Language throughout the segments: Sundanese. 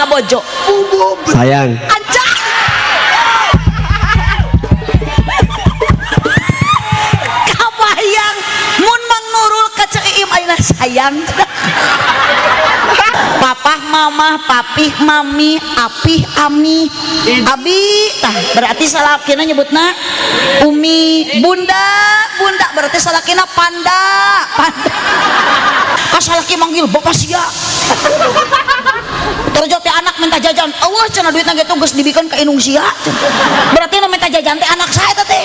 ka bojo? Sayang. Anjay. Kabayang mun Mang Nurul ka Ceu Iim ayeuna sayang. Papah mamah, papih mami, apih ami, abi tah berarti salakina nyebutna umi, bunda, bunda berarti salakina panda, panda. Ka salaki manggil bapak sia. Terus teh anak minta jajan, Allah cenah duitna ge geus dibikeun ka indung sia. Berarti nu minta jajan teh anak saya teh.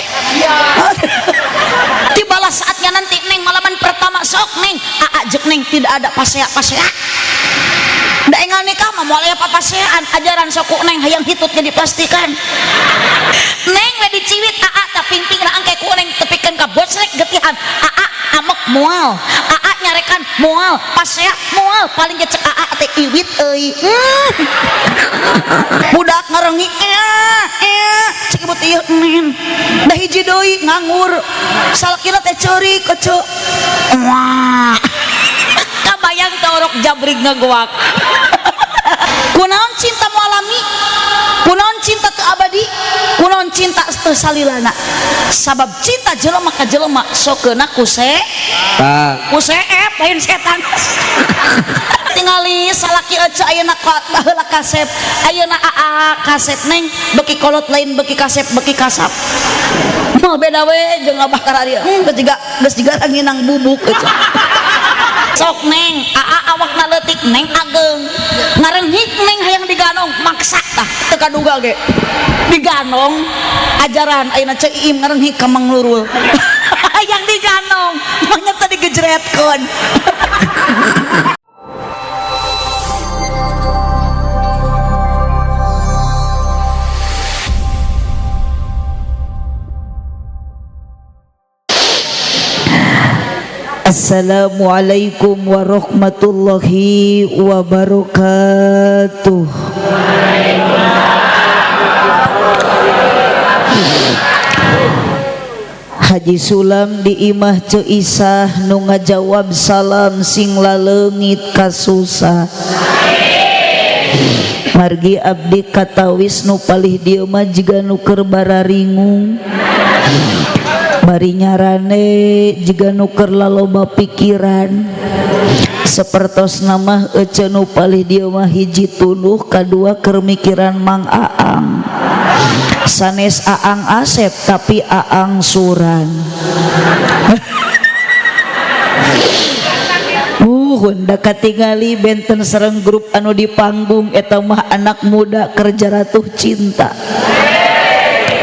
Tibalah saatnya nanti neng malaman pertama sok neng, aa jeung neng tidak ada pasea-pasea. Da enggal nikah mah moal aya papasean, ajaran sok ku neng hayang hitut jadi plastikan. Neng we diciwit aa ta pingping angke ku neng tepikeun ka bocrek getihan. Aa amok moal, aa nyarekan moal, pasea moal, paling ge cek aa teh iwit euy. Budak ngarengi cek ibu teh ieu nen. Da hiji deui nganggur. Salakina teh ceurik eceu. Wah. Kabayang teh orok jabrig ngagoak. Kunaon cinta mu alami, kunaon cinta teu abadi, kunaon cinta teu salilana. Sabab cinta jelema ka jelema sokeuna ku Ta. ku seep lain setan. Tingali salaki ece ayeuna baheula kasep, ayeuna aa kasep neng beki kolot lain beki kasep beki kasap. Moal beda we jeung abah kararieu. Geus jiga ranginang bubuk ece. Sok neng, aa awakna leutik neng ageng. Ngarenghik neng hayang diganong, maksa tah teu kaduga ge. Diganong ajaran ayeuna Ceu Iim ngarenghik ka Mang Nurul. Hayang diganong, mah tadi gejretkeun. Assalamualaikum warahmatullahi wabarakatuh. Haji Sulam di imah Ceu Isah nu ngajawab salam sing laleungit kasusah. Margi abdi katawis nu palih dieu mah jiga nu keur bararingung. Bari nyarane jiga nu keur laloba pikiran. Sapertos nama ece nu palih dieu mah hiji tunduh kadua keur mikiran Mang Aang. Sanes Aang Asep tapi Aang Suran. Honda katingali benten sareng grup anu di panggung eta mah anak muda kerja ratuh cinta.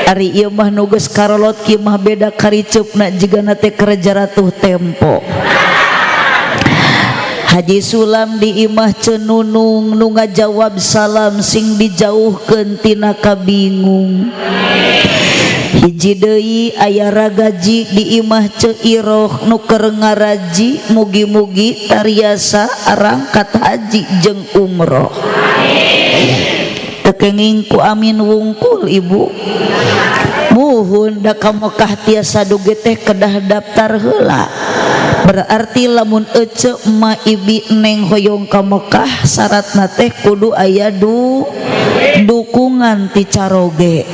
Ari ieu mah nu geus karolot kieu mah beda kariceupna jigana teh kerja ratuh tempo. Haji Sulam di imah Cenunung nu ngajawab salam sing dijauhkeun tina kabingung. Hiji deui aya ragaji di imah Ceu Iroh nu keur ngaraji mugi-mugi tariasa arangkat haji jeung umroh. Teu kenging ku amin wungkul ibu. Muhun da ka Mekah tiasa dugi teh kedah daftar heula. Berarti lamun ece ma ibi neng hoyong ka Mekah syaratna teh kudu aya dukungan ti caroge.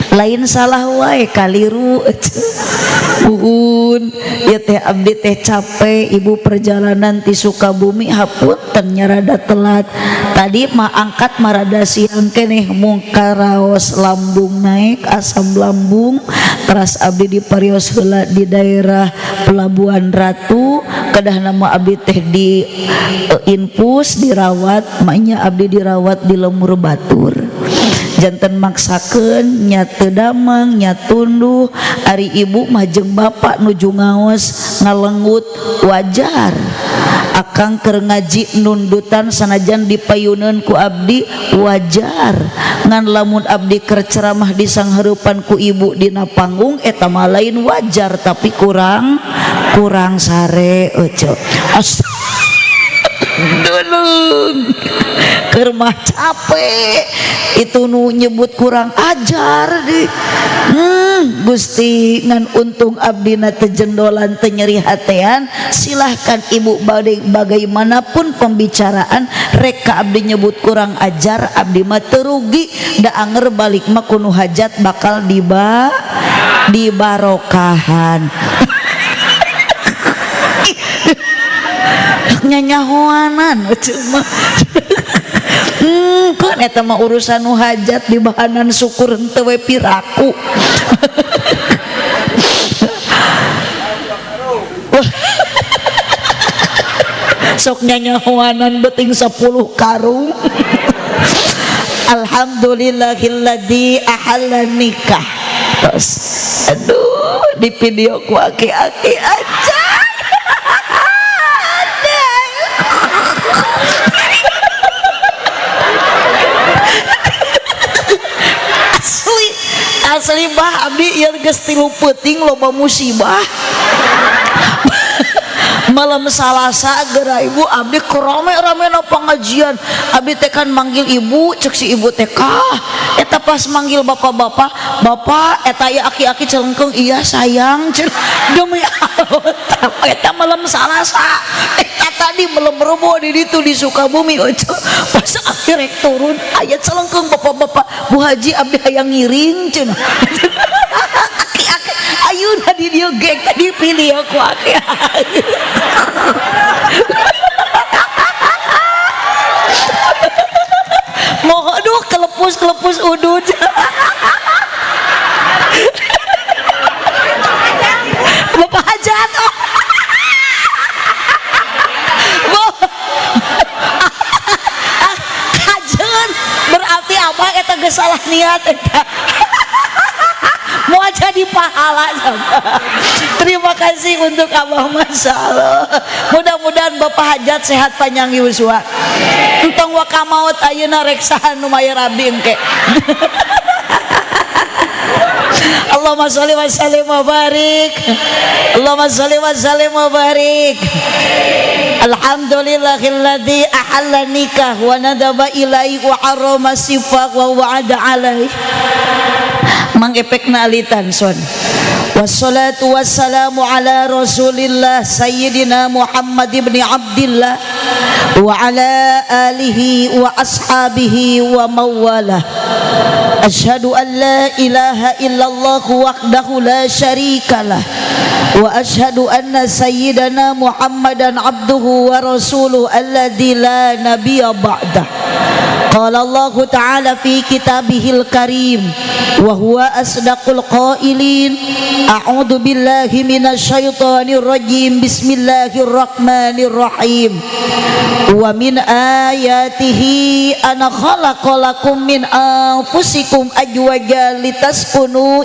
Lain salah wae kaliru ece. Muhun ya teh abdi teh capek ibu perjalanan ti Sukabumi hapunten nya rada telat. Tadi mah angkat marada siang keneh mung karaos lambung naik asam lambung teras abdi di parios heula di daerah Pelabuhan Ratu kedah nama abdi teh di infus dirawat maknya abdi dirawat di Lemur Batur. Janten maksakeun nya teu damang nya tunduh ari ibu mah jeung bapak nuju ngaos ngalenggut wajar. Akang keur ngaji nundutan sanajan dipayuneun ku abdi wajar. Ngan lamun abdi keur ceramah di sanghareupan ku ibu dina panggung eta mah lain wajar tapi kurang sare ece. Dulung keur mah capek itu nu nyebut kurang ajar di. Gusti ngan untung abdina teu jendolan, teu nyeri hatean. Silahkan ibu bagaimanapun pembicaraan, rek ka abdi nyebut kurang ajar, abdi mah teu rugi, da anger balik mah ku nu hajat bakal dibarokahan. Nyanyahoanan cuma kan eta mah urusan nu hajat, di bahanan syukur henteu we piraku. Sok nyanyahoanan beting 10 karung. Alhamdulillahilladzi ahalla nikah. Terus aduh di video ku aki-aki aja. Asli asli bah abdi ieu geus 3 peuting loba musibah. Malam Salasa geura ibu abdi rame-rame na pengajian, abdi teh kan manggil ibu, cek si ibu teh kah eta pas manggil bapak-bapak, bapak eta ya aki-aki celengkeung, iya sayang cek, demi Allah eta malam Salasa eta tadi malam Rebo di ditu di Sukabumi ojo pas aki rek turun aya celengkeung bapak-bapak, Bu Haji abdi hayang ngiring cenah. Aki-aki ayeuna di dieu geng tadi pilih aku aki-aki. Mau aduh kelepus-kelepus udud. Bapak hajat. Oh. Kajen berarti apa eta geus salah niat eta. Mau jadi pahala. Terima kasih untuk Abah, Masya Allah. Mudah-mudahan Bapak hajat sehat panjang yuswa. Entong waka maut ayeuna rek saha nu mayar abdi engke. Allahumma sholli wa sallim wa barik. Allahumma sholli wa sallim wa barik. Alhamdulillahilladzi ahalla nikah wa nadaba ilaihi wa harrama sifaq wa wa'ada alaihi. Mang efekna alitan son. Wassalatu wassalamu ala Rasulillah Sayyidina Muhammad ibn Abdillah wa ala alihi wa ashabihi wa mawalah. Asyhadu an la ilaha illallah wahdahu la syarikalah wa asyhadu anna sayyidana Muhammadan abduhu wa rasuluhu alladzi la nabiyya ba'dah. Qala Allah ta'ala fi kitabihil karim wa huwa asdaqul qailin. A'udzu billahi minasyaitonir rajim. Bismillahirrahmanirrahim. Wa min ayatihi an khalaqalakum min anfusikum azwaja litaskunu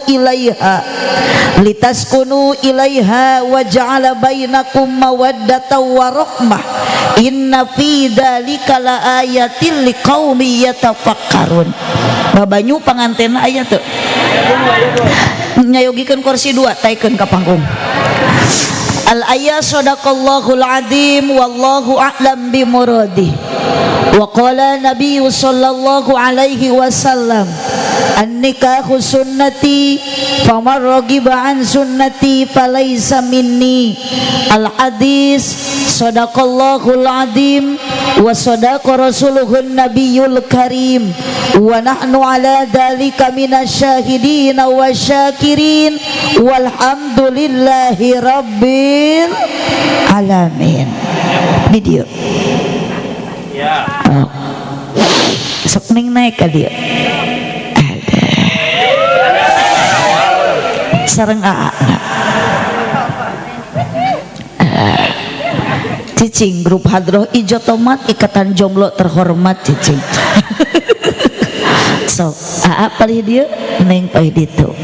ilaiha wa ja'ala bainakum mawaddatan wa rahmah. Inna fi dzalika laayatil liqaumin yatafakkarun. Babanyu pangantena aya teu? Nyayogikeun kursi 2 taikeun ka panggung. Al ayat sadaqallahul azim wallahu a'lam bimuradih. Wa qala nabiyyu sallallahu alaihi wasallam an-nikahu sunnati faman ragiba an sunnati falaisa minni. Al hadis sadaqallahul azim wa sadaqa rasuluhun nabiyul karim wa nahnu ala dzalika minasyahidin wasyakirin walhamdulillahi rabbil alamin. Video ya. Oh. Sok ning naik ka dieu. Ada. Sareng aa. Cicing grup hadroh ijo tomat ikatan jomblo terhormat cicing. So, aa palih dieu neng palih ditu.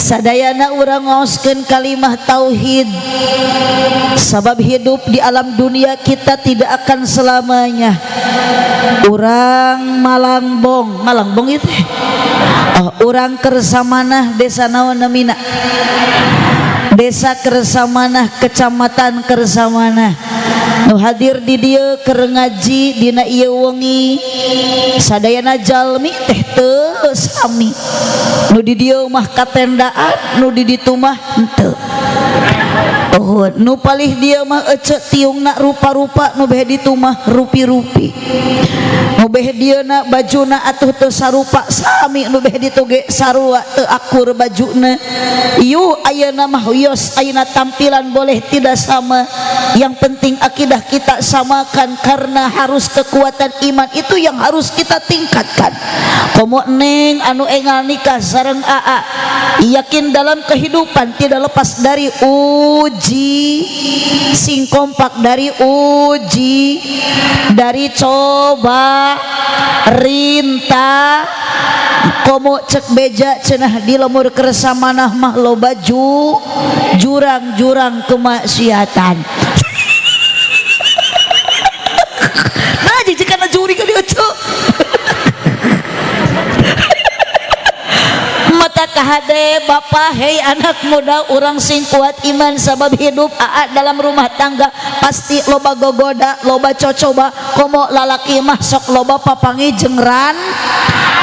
Sadayana urang ngaoskeun kalimah tauhid, sabab hidup di alam dunia kita tidak akan selamanya. Urang Malangbong, Malangbong itu, oh, urang Kersamanah, desa naon namina? Desa Kersamanah, Kecamatan Kersamanah, nu hadir di dieu keur ngaji dina ieu wengi sadayana jalmi teh teu sami. Nu di dieu mah katendaan, nu di ditu mah henteu. Oh, nu palih dieu mah ece tiungna rupa-rupa, nu beh ditu mah rupi-rupi. Nu beh dieuna bajuna atuh teu sarupa sami, nu beh ditu ge sarua teu akur bajuna. Yu ayeuna mah wios, ayeuna tampilan boleh tidak sama, yang penting akidah kita samakan, karena harus kekuatan iman itu yang harus kita tingkatkan. Komo neng anu engal nikah sareng aa, yakin dalam kehidupan tidak lepas dari uji, sing kompak dari uji, dari coba rinta. Komo cek beja cenah di lemur Kersamanah mah loba jurang-jurang kemaksiatan. Nah, jika juri ka dieu mata kahade bapak. Hei anak muda, urang sing kuat iman, sabab hidup aa dalam rumah tangga pasti loba gogoda, loba cocoba. Komo lalaki mah sok loba papangi jeung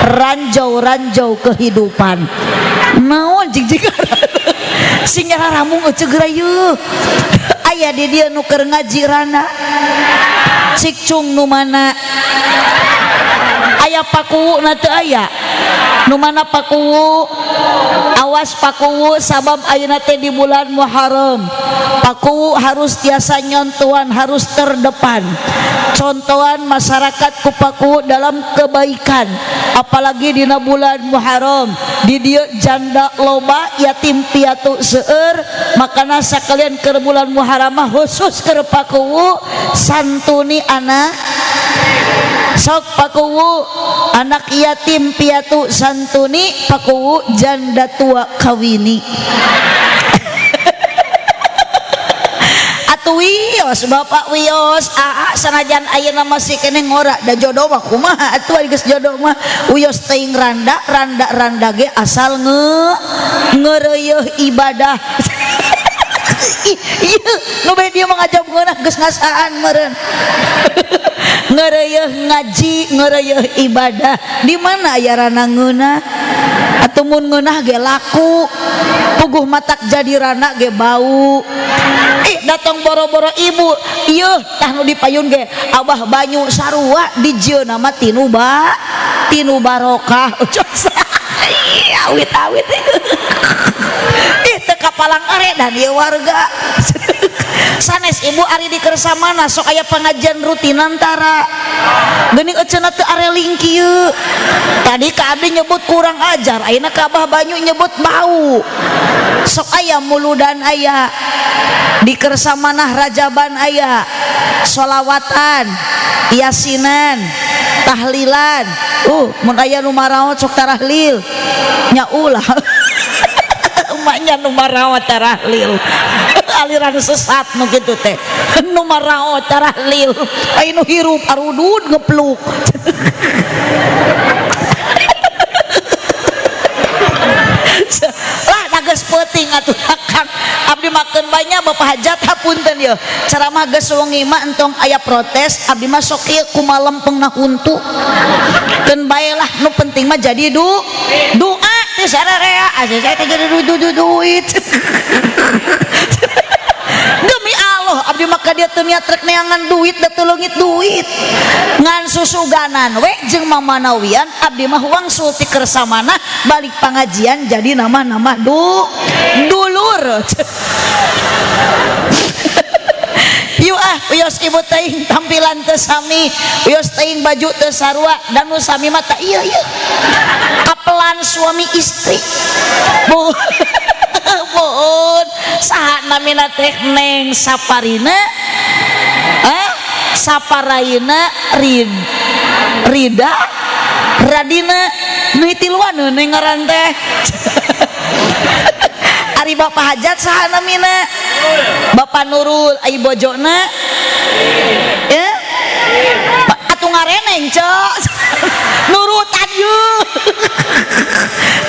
ranjau-ranjau kehidupan. Naon jig-jig sing ramung ece geura. Aya di dieu nu keur ngaji rana cikcung, nu mana aya pakuwu na teu aya? Nu mana pakuwu? Awas pakuwu, sabab ayeuna teh di bulan Muharram, pakuwu harus tiasa nyontohan, harus terdepan contohan masyarakat ku pakuwu dalam kebaikan, apalagi dina bulan Muharram. Di dieu janda loba, yatim piatu seueur, makana sakalian keur bulan Muharram mah khusus keur pakuwu santuni anak. Sok pakuwu, anak yatim piatu santuni, pakuwu janda tua kawini. Atuh wios bapak, wios aa, sanajan ayeuna masih keneh ngora da jodoh mah kumaha atuh, ari geus jodoh mah wios teuing randa randa randa ge asal ngeureuyeih ibadah. Ieu nu bae dia mah ngajab ngeunah geus ngasaan meureun ngeureuyeih ngaji, ngeureuyeih ibadah. Di mana aya rana ngeunah? Atuh mun ngeunah ge laku, puguh matak jadi rana ge bau. Ih, datang boro-boro ibu ieu tah nu dipayun ge Abah Banyu sarua dijieuna mah tinu ba tinu barokah. Awit-awit ih teu kapalang are dan ieu warga sanes. Ibu, ari di Kersamana sok aya pengajian rutinan tara? Geuning eceuna teu areling kieu. Tadi ka abdi nyebut kurang ajar, ayeuna ka Abah Banyu nyebut bau. Sok aya muludan, aya di Kersamanah rajaban, aya solawatan, yasinan, tahlilan. Mun aya nu maraot sok tarahlil nya, ulah emaknya nu maraot tarahlil, aliran sesat nu kitu teh. Nu maraot tarahlil, aya nu hirup arudud ngepluk lah. Geus peuting atuh Kang, abdi makeun banyak bapak hajat. Hapunten yeuh, ceramah geus wengi mah entong aya protes. Abdi mah sok ieu kumaha lempengna huntu, keun bae lah, nu penting mah jadi doa teh sararea asa saya teh jadi duit. Demi Allah, abdi mah ka dieu teu niat rek neangan duit, da teu leungit duit, ngan susuganan we jeung mamanawian. Abdi mah wangsul ti Kersamana balik pengajian jadi nama-nama dulur. Yuk ah, wios ibu teuing tampilan teu sami, wios teuing baju teu sarua, dan nu sami mah tah ieu ieu kapelan suami istri. Bu Bun, saha namina teh? Neng Saparina, eh Saparaina, Rida, Radina, nu tiluan neng ngaran teh. Ari Bapak Hajat saha namina? Bapak Nurul, ai bojona? Ya? Atuh ngareneng, Cok. Nurutan yeuh.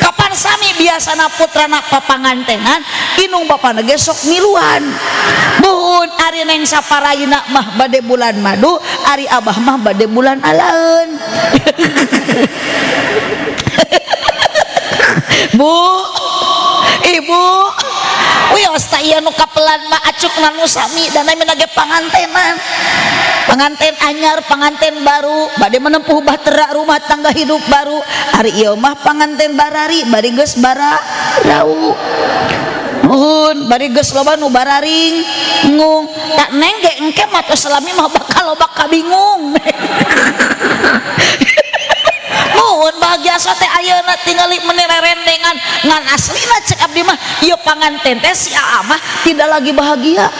Kapan sami biasana putrana papangantenan, inung bapana ge sok miluan. Buhun ari neng saparaina mah bade bulan madu, ari abah mah bade bulan alaeun. Bu, ibu, wios ta ieu nu kapelan mah acukna nu sami dan namina ge pangantenan. Panganten anyar, panganten baru, bade menempuh bahtera rumah tangga hidup baru. Ari ieu mah panganten barari, bari geus bara rau. Nuhun, bari geus loba nu bararing ngung. Tak neng ge engke mah tos salami mah bakal loba kabingung. Nuhun bahagia teh ayeuna tingali meni rerendengan ngan aslina cek abdi mah ieu panganten teh si aa mah tidak lagi bahagia.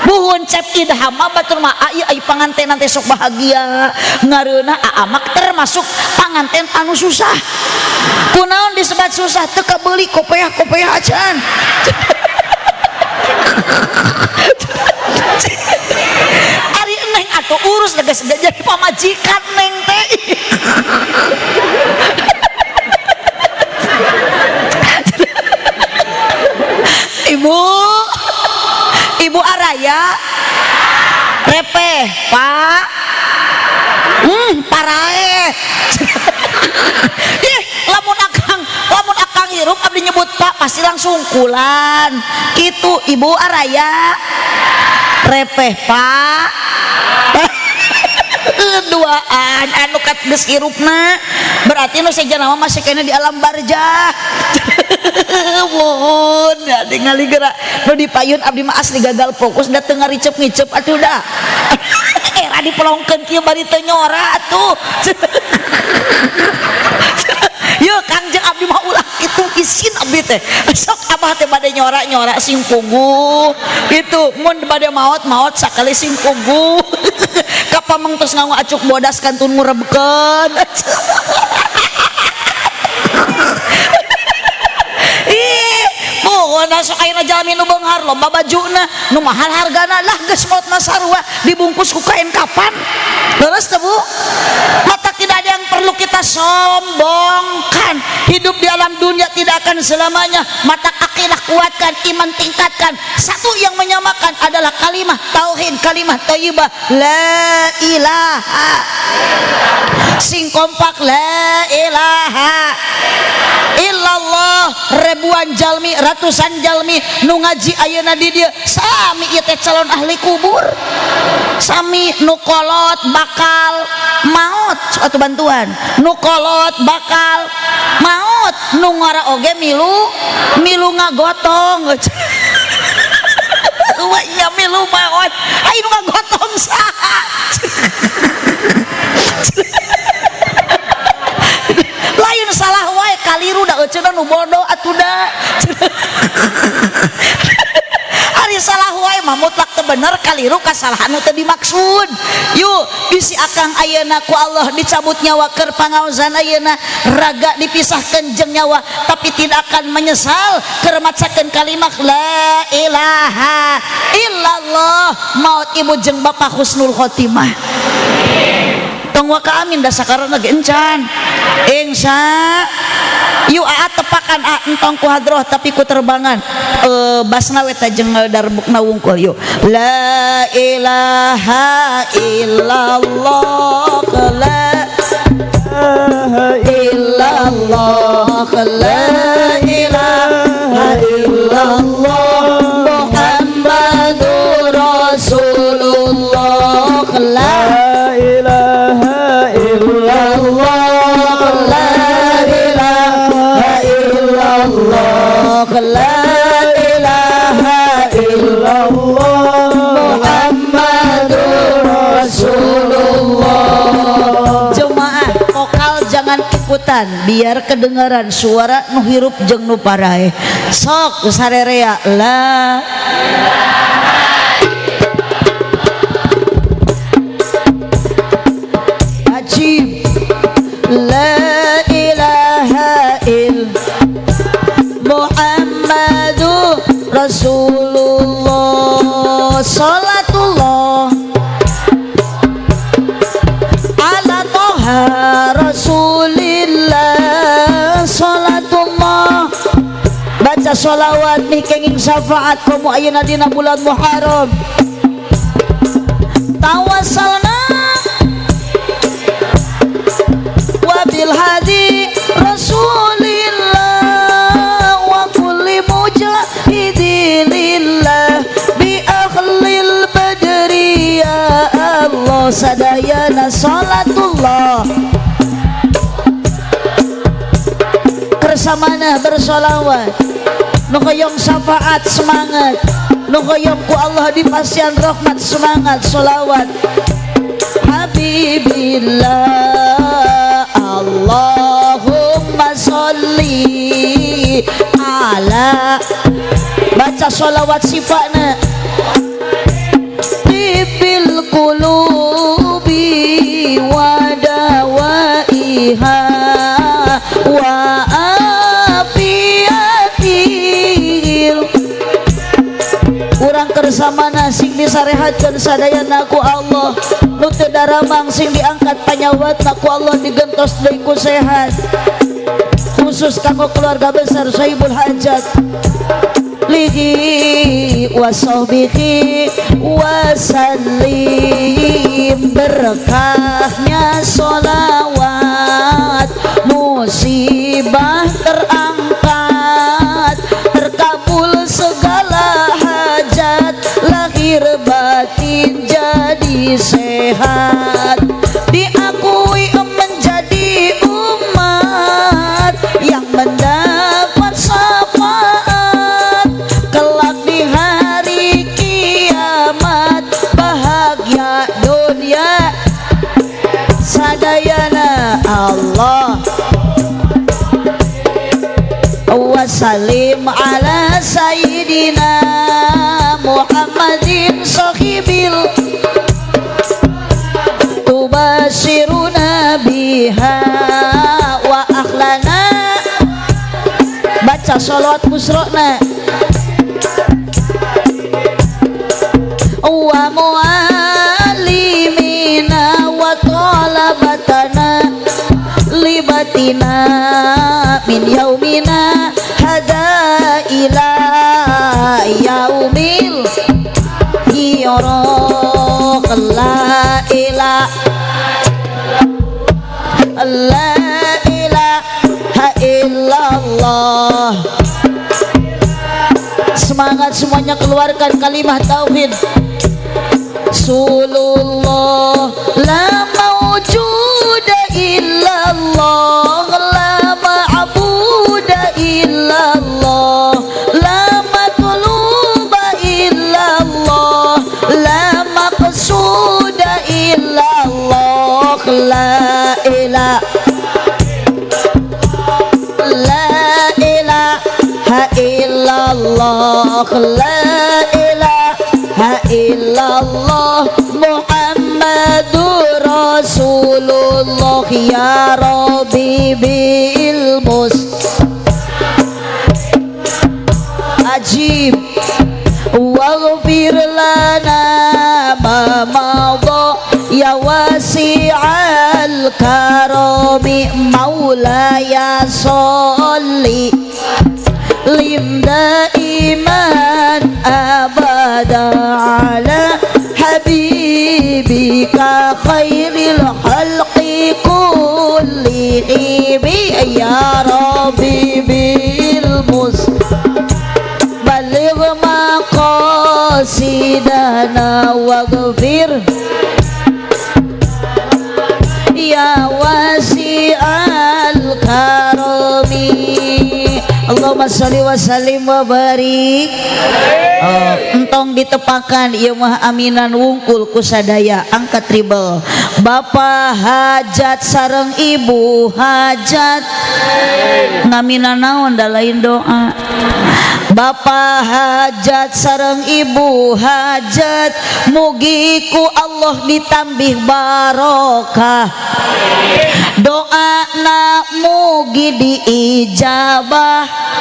Buhun cep idham mah batur mah ieu ai pangantenan teh sok bahagia. Ngareunah aa mah termasuk panganten anu susah. Kunaon disebat susah teu kabeuli kopeah-kopeah acan. Ari neng atuh urus geus jadi pamajikan neng teh. Ibu, Ibu Araya, repeh, Pak, paraeh. Ih, lamun akang hirup abdi nyebut Pak pasti langsung kulan. Kitu Ibu Araya, repeh, Pak. Duaan anu kat geus hirupna berarti nu sejenna mah masih kena di alam barjah. Mohon ya ningali geura nu dipayun abdi mah asli gagal fokus da teu ngaricep-ngicep atuh da. Era dipelongkeun kieu bari teu nyora atuh. Yeuh Kangjeng abdi mah ulah kitu isin abdi teh. Sok abah teh bade nyora-nyora sing puguh. Itu mun bade maot-maot sakali sing puguh. Kapameng tos nganggo acuk bodas kantun ngurebkeun. Ih, pokona sok ayeuna jalmi nu beunghar lomba bajuna, nu mahal hargana lah geus maot mah sarua dibungkus ku kain kapan. Leres teh Bu? Mata tidak ada yang perlu kita sombongkan. Hidup di alam dunia tidak akan selamanya. Mata akidah kuatkan, iman tingkatkan. Satu yang menyamakan adalah kalimah tauhid, kalimah thayyibah, la ilaha. Sing kompak la ilaha illallah. Ribuan jalmi, ratusan jalmi nu ngaji ayeuna di dieu sami ieu teh calon ahli kubur. Sami nu kolot bakal maot suatu bantuan, nu kolot bakal maot, nu ngora oge milu milu ngagotong. Wah nya milu maot, ai nu ngagotong saha? Lain salah wae kaliru da euceuna nu bodoh atuh da. Ari salah wae mah mutlak teu bener kaliru kasalahan nu teu dimaksud. Yuk bisi akang ayeuna ku Allah dicabut nyawa keur pangaosan ayeuna raga dipisahkeun jeung nyawa tapi tidak akan menyesal keur macakeun kalimat la ilaha illallah. Maut ibu jeung bapak husnul khotimah. Tong waka amin da sakarana ge encan. Insya yuk aa tepakan a entong ku hadroh tapi ku terbangan. Basna we teh jeung darbukna wungkul yuk. La ilaha illallah, la ilaha illallah, la ilaha illallah, Muhammadur Rasulullah, la ilaha illallah, la ilaha illallah, la ilaha illallah, Muhammadur Rasulullah. Jemaah vokal jangan ikutan biar kedengaran suara nu hirup jeung nu paraeh. Sok sarerea la ajib la ilaha il Muhammadur Rasulullah. Salatullah ala Toha Rasulillah. Salatullah, baca sholawat nih kenging syafaat komo ayeuna dina bulan Muharram. Tawassalna wabil hadi Rasulillah wa kulli mujahidi lillah bi ahlil badri ya Allah. Sadayana salatullah kersamana bersolawat, nu hoyong syafaat semangat, nu hoyong ku Allah dipasihan rahmat semangat solawat. Habibillah Allahumma sholli ala, baca sholawat sifatna tibil qulubi wa dawaiha wa afiyatil. Urang kersamana sing disarehatkeun sadayana ku Allah, nu teu daramang sing diangkat panyawatna ku Allah, digentos deui ku sehat, khusus kanggo keluarga besar Sohibul Hajat lihi wasohbihi wasallim. Berkahnya solawat, musibah terangkat, terkabul segala hajat, lahir batin jadi sehat, diakui menjadi umat yang mendapat syafaat kelak di hari kiamat, bahagia dunia sadayana. Allah wasalim ala sayyidina Muhammadin sahibil tubashiruna biha wa akhlana. Baca sholawat busrona wa muallimina wa talabatana libatina min yaumina hada ila yaumil hiraq. La ilaha, la ilaha illallah. Semangat semuanya, keluarkan kalimah tauhid. Rasulullah la mawjuda illallah, la ma'buda illallah, la matluba illallah, la maqsuda illallah. La ilaha, la ilaha illallah, la ilaha illallah Muhammadur Rasulullah. Ya Rabbi bil mus ajib waghfir lana ma madha ya wasi'al karami maulaya sholli lim daiman abada ala habibika khairil khalqi kullihim ya rabbi bil mus baligh maqasidana waghfir ya wasi'al karami. Allahumma sholli wa sallim wa barik. Oh, entong ditepakan ieu mah aminan wungkul kusadaya. Angkat tribel. Bapak hajat sareng ibu hajat ngaminan naon da lain doa. Bapak hajat sareng ibu hajat mugi ku Allah ditambih barokah, doa na mugi diijabah.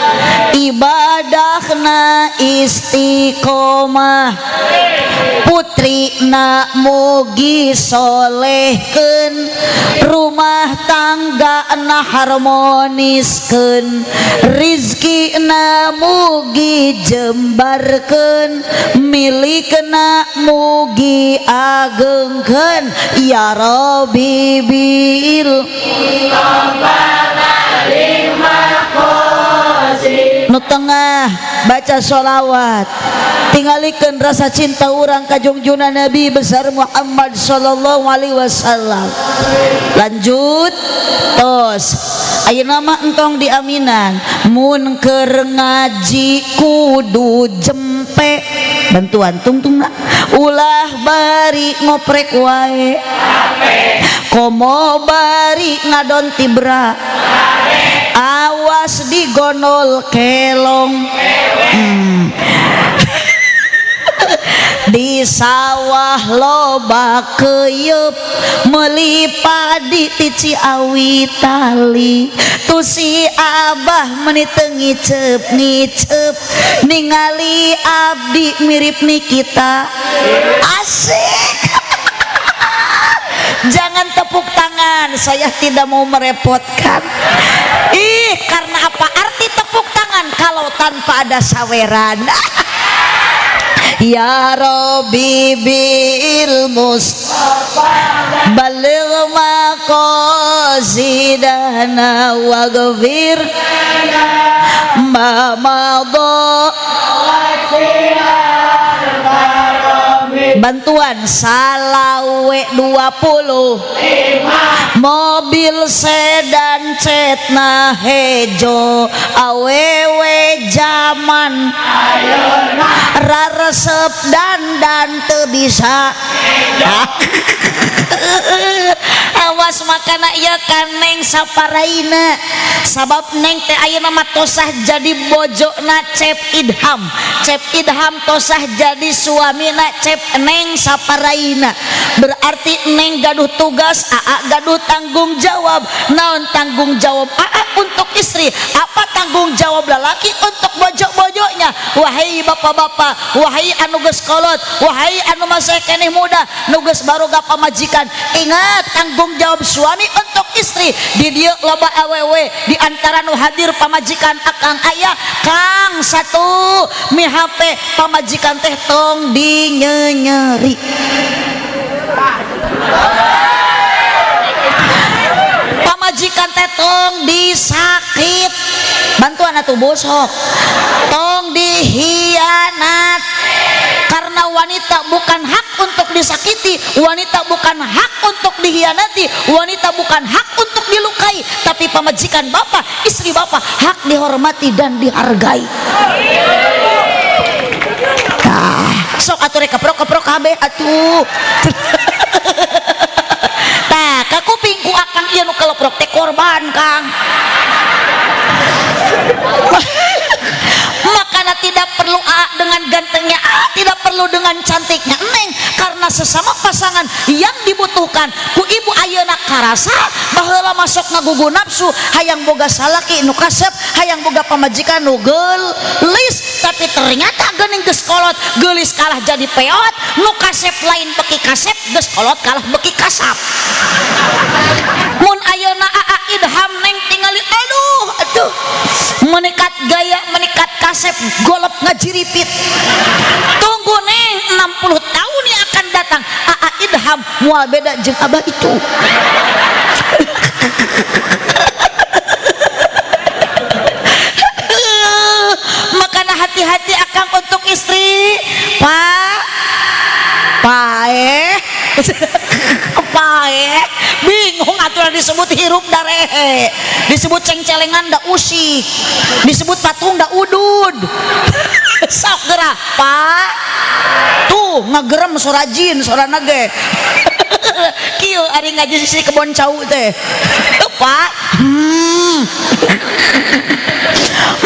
Ibadahna istiqomah, putrina mugi solehkeun, rumah tangga na harmoniskeun, rizkina mugi jembarkeun, milikna mugi agengkeun, ya Rabbi bil. Nu tengah baca sholawat, tinggalikeun rasa cinta urang ka jungjungan Nabi besar Muhammad sallallahu alaihi wasallam. Lanjut tos, ayeuna mah entong diaminan. Mun keur ngaji kudu jempe, bantuan tungtungna, ulah bari ngoprek wae, komo bari ngadon tibra, awas digonol kelong. Di sawah loba keyep, meuli padi ti Ciawi tali tu si abah meni teu ngiceup ngiceup, ningali abdi mirip Nikita. Asik. Jangan tepuk tangan, saya tidak mau merepotkan. Ih, karena apa arti tepuk tangan kalau tanpa ada saweran? Ya Rabbi bil Mustafa baligh maqasidana waghfir ma madha. Bantuan salawe 25, mobil sedan cetna hejo, awewe zaman raresep dandan teu bisa. Awas makana ieu ka Neng Saparaina, sabab Neng teh ayeuna mah tosah jadi bojona Cep Idham, Cep Idham tosah jadi suamina Cep Neng Saparaina. Berarti Neng gaduh tugas, Aa gaduh tanggung jawab. Naon tanggung jawab Aa untuk istri? Apa tanggung jawab lelaki untuk bojo-bojonya? Wahai bapak-bapak, wahai anu geus kolot, wahai anu masih keneh muda, nu geus baroga pamajikan, ingat tanggung jawab suami untuk istri. Di dieu loba awewe, di antara nu hadir pamajikan akang aya. Kang, satu mi HP, pamajikan teh tong dinyenyeri, pamajikan teh tong disakit, bantuan atuh bosok, tong dihianat, karena wanita bukan hak untuk disakiti, wanita bukan hak untuk dihianati, wanita bukan hak untuk dilukai, tapi pamajikan bapak, istri bapak hak dihormati dan dihargai. Nah, sok atuh rek keprok keprok kabeh atuh. Tah, kakuping ku akang ieu nu kaleprok teh korban, Kang. Makanya tidak perlu A dengan gantengnya A, tidak perlu dengan cantiknya Neng, karena sesama pasangan yang dibutuhkan ku ibu ayeuna karasa. Baheula masuk ngagugu nafsu, hayang boga salaki nu kasep, hayang boga pamajikan nu geulis, tapi ternyata geuning geus kolot, geulis kalah jadi peot, nu kasep lain beki kasep, geus kolot kalah beki kasap. Mun ayeuna Aa Idham Neng tingali, aduh aduh, menikat gaya, menikat kasep, golep ngajiripit. Tunggu Neng, 60 tahun yang akan datang Aa Idham mual beda jeung abah itu. Makanya hati-hati akang untuk istri. Pak, paeh paeh, bingung aturan. Disebut hirup darehe, disebut cengcelengan da usik, disebut patung da udud. Sok geura, Pak, tuh ngagerem sorajin sorana ge kieu ari ngaji sisi kebon cau teh, Pak.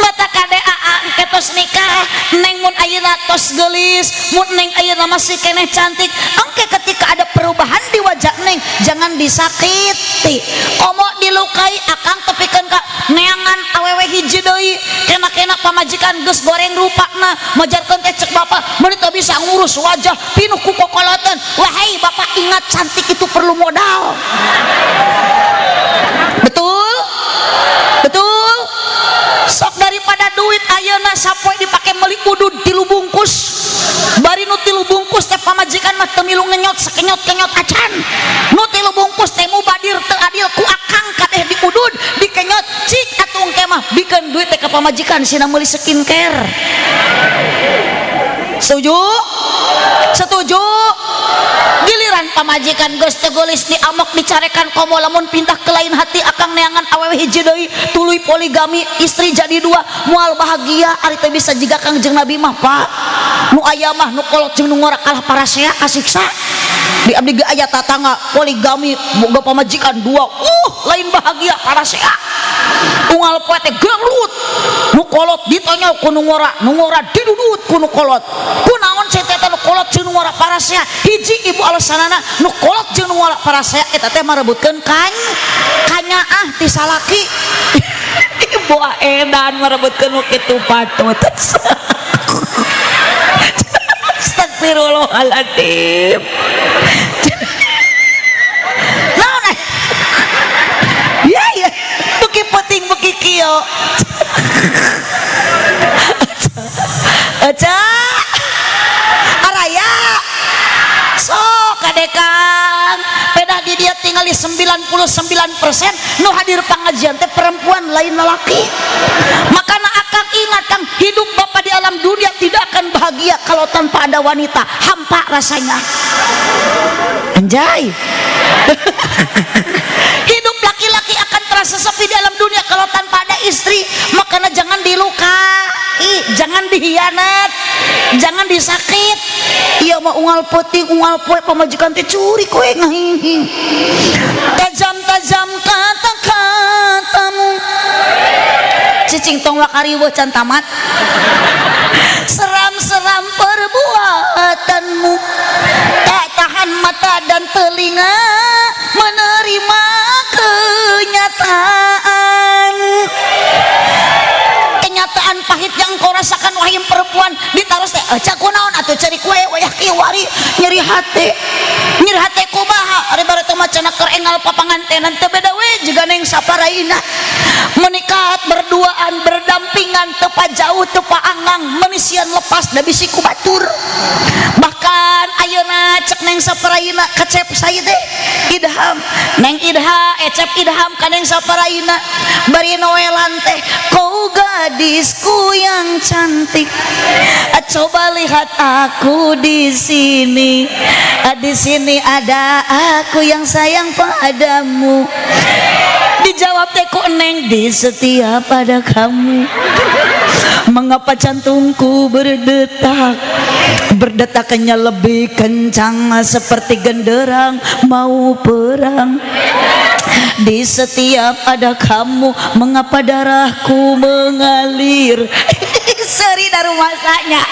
Mata kade aa engke tos nikah, Neng, mun ayeuna tos geulis, mun Neng ayeuna masih keneh cantik, engke ketika ada perubahan di wajah Neng jangan disakiti, komo dilukai. Akang tepikeun ka neangan awewe. Hiji deui, kena-kena pamajikan geus goreng rupana, majarkeun teh cek bapak meuni teu bisa ngurus wajah, pinuh ku kokoloten. Wahai bapak, ingat, cantik itu perlu modal. Betul, betul. Sok daripada duit ayeuna sapoe dipake meuli udud 3 bungkus, bari nu 3 bungkus teh pamajikan mah teu milu ngenyot sakenyot-kenyot acan. Nu 3 bungkus teh mubadir teu adil ku akang kabeh diudud, dikenyot. Cik atuh engke mah bikeun duit teh ka pamajikan, sina meuli skincare. Setuju? Setuju? Giliran pamajikan geus teu geulis, diamok, dicarekan, komo lamun pindah ke lain hati, akang neangan awewe hiji deui, tuluy poligami, istri jadi dua, moal bahagia. Ari teu bisa jiga Kangjeng Nabi mah, Pak. Nu aya mah nu kolot jeung nu ngora kalah parasea kasiksa. Di abdi ge aya tatangga poligami, boga pamajikan dua, lain bahagia, parasea. Unggal poe teh gelut, nu kolot ditonyol ku nu ngora, nu ngora didudut ku nu kolot. Kunaon cai teh nu kolot jeung nu ngora parasea? Hiji, Ibu, alasanana nu kolot jeung nu ngora parasea eta teh marebutkeun kan kanyaah ti salaki. Ibu edan merebutkeun nu kitu patut. Astagfirullahaladzim. Naon eh? Ya ya, beuki penting beuki kieu. Eca araya sok kadekan peda di dia tinggali 99% nu hadir pengajian teh perempuan, lain lelaki. Makana akang ingat, Kang, hidup bapak di alam dunia tidak akan bahagia kalau tanpa ada wanita, hampa rasanya. Anjay. Hidup laki-laki akan terasa sepi di alam dunia kalau tanpa ada istri. Makanya jangan dilukai, jangan dihianat, jangan disakit. Iya mah unggal peuting unggal poe pamajikan teh curi kowe ngahing. Tajam-tajam kata-katamu, cicing, tong wakariweuh can tamat. Seram-seram perbuatanmu, tak tahan mata dan telinga menerima kenyataan. Kenyataan pahit yang kau rasakan, wahai perempuan, ditaros teh, "Cak kunaon atuh cari kue wayah kieu wari nyeri hate?" Nyeri hate kumaha? Ari bareto mah cenah keur enggal papangantenan teu beda we jiga Neng Saparaina. Menikah berduaan, berdampingan, teu jauh teu paanggang, menisian lepas da bisi ku batur. Bahkan ayeuna cek Neng Saparaina kacep saya teh Idham, Neng Idha, ecep Idham ka Neng Saparaina bari noelan teh, "Kau gadisku yang cantik, coba lihat aku di sini, di sini ada aku yang sayang padamu." Dijawab teh ku Neng, "Di setiap ada kamu, mengapa jantungku berdetak, berdetakannya lebih kencang seperti genderang mau perang. Di setiap ada kamu, mengapa darahku mengalir." Seri dari masanya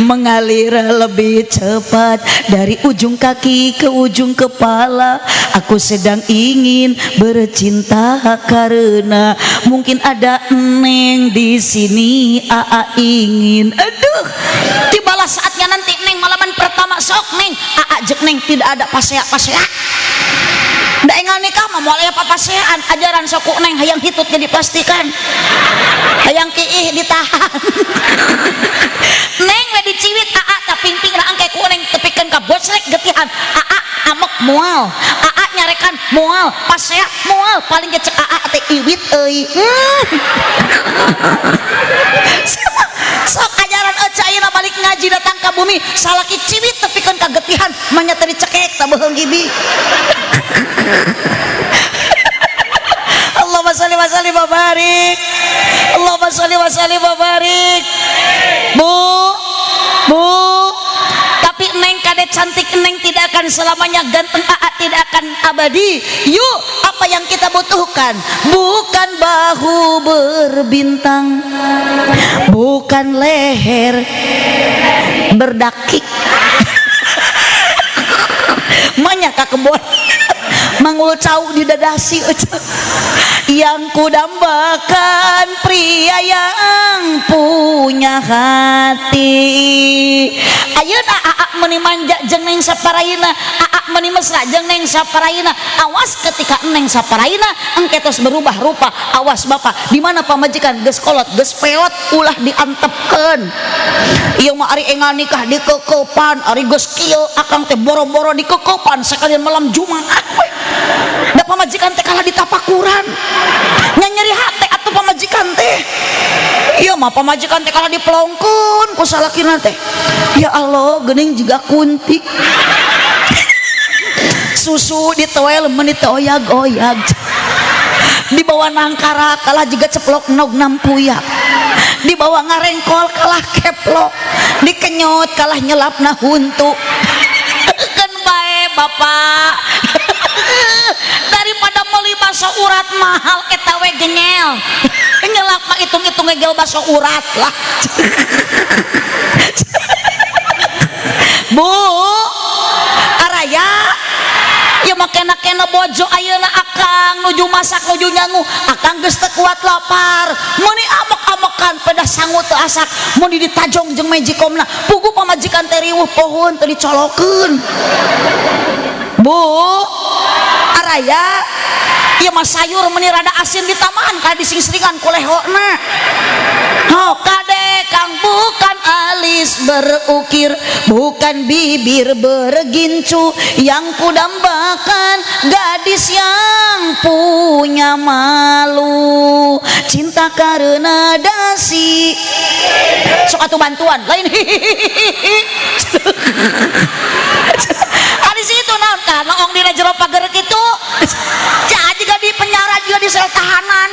mengalir lebih cepat dari ujung kaki ke ujung kepala. Aku sedang ingin bercinta karena mungkin ada Neng di sini. Aa ingin, aduh, tibalah saatnya nanti Neng malaman pertama. Sok Neng, Aa jek Neng tidak ada pasea pasea. Da enggal nikah mah moal aya papasean. Ajaran sok ku Neng, hayang hitutnya dipastikan, hayang kiih ditahan. Neng we diciwit Aa tak pingping raang kayak ku Neng tepikeun ka bocrek getihan. Aa amok moal, Aa nyarekan moal, pasea moal, paling ge cek Aa teh iwit euy. Sok ajaran eca ayeuna balik ngaji datang ka bumi, salaki ciwit tepikeun ka getihan manya teu dicekek ta beuheung gibi. Allahumma sholli wa sallim wa barik. Allahumma sholli wa sallim wa barik. Bu, Bu, tapi Neng kade cantik, Neng tidak akan selamanya ganteng, Aa tidak akan abadi. Yuk, apa yang kita butuhkan bukan bahu berbintang, bukan leher berdaki. Manya ka kebon Mang. nungul cau di dadasi. Yang kudambakan pria yang punya hati. Ayeuna aa meuni manja jeung neng saparaina, aa meuni mesra jeung neng saparaina. Awas ketika neng saparaina engke tos berubah rupa. Awas bapak, di mana pamajikan geus kolot, geus peot, ulah diantepkeun. Ieu mah ari enggal nikah dikekepan, ari geus kieu akang teh boro-boro dikekepan, sekalian malam Jumat we. Da pamajikan teh kalah ditapakuran, nyeri hate atuh pamajikan teh. Ieu mah pamajikan teh kalah dipelongkeun ku salakina teh. Ya Allah, geuning jiga kunti, susu ditoel meuni teu oyag-oyag, dibawa nangkara kalah jiga ceplok nog nampuyak, dibawa ngarengkol kalah keplok, dikenyot kalah nyelapna huntu. Keun bae, bapak, daripada meuli bakso urat mahal, eta we genyel nyelap mah hitung-hitung ngegel bakso urat lah. Bu, araya ya mah kena-kena bojo ayeuna. Akang nuju masak, nuju nyangu, akang geus teu kuat lapar, meuni amok-amokan pedah sangu teu asak, meuni ditajong jeung magicomna. Puguh pamajikan teh riweuh pohon teu dicolokeun. Bu, araya ieu mah sayur meuni rada asin ditambahan ka disingsringan ku lehona. Oh, kade kang, bukan alis berukir, bukan bibir bergincu, yang kudambakan gadis yang punya malu. Cinta karena dasi. Sok atuh bantuan lain hihihihi. Ari situ naon kan noong dina jero pager kitu. Cah juga di penjara, juga di sel tahanan.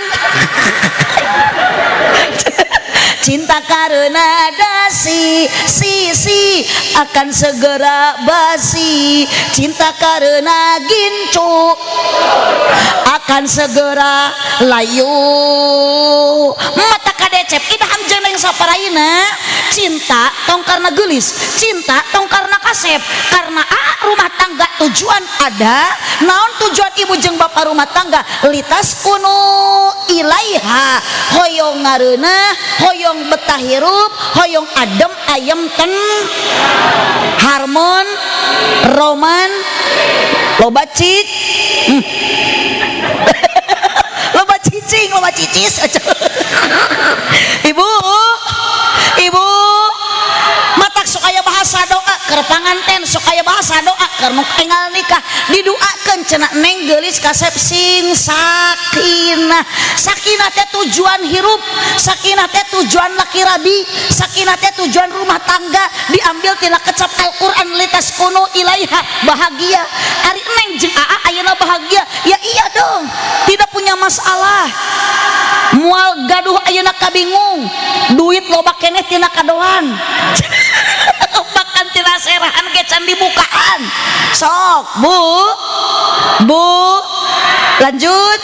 Cinta karena dasi si si akan segera basi. Cinta karena gincu akan segera layu. Mata kadecep idaham jeung neng saparaina. Cinta tong karena gelis, cinta tong karena kasep, karena rumah tangga tujuan ada naon? Tujuan ibu jeung bapak rumah tangga litaskunu ilaiha, hoyong ngareunah, hoyong betah hirup, hoyong adem ayem ten harmon roman, loba cik loba cicing, loba cicis. Ibu, ibu matak sok aya bahasa doa keur panganten, sok aya bahasa doa keur nu enggal nikah, diduakeun cenah neng geulis kasep sing sakinah. Sakinah teh tujuan hirup, sakinah teh tujuan laki rabi, sakinah teh tujuan rumah tangga, diambil tina kecap Al-Qur'an litaskunu ilaiha. Bahagia ari neng jeung aa ayeuna, bahagia ya? Iya dong, tidak punya masalah, moal gaduh ayeuna kabingung, duit loba keneh tina kadoan, bahkan tina serahan ge can dibukaan. Sok, bu, bu, lanjut.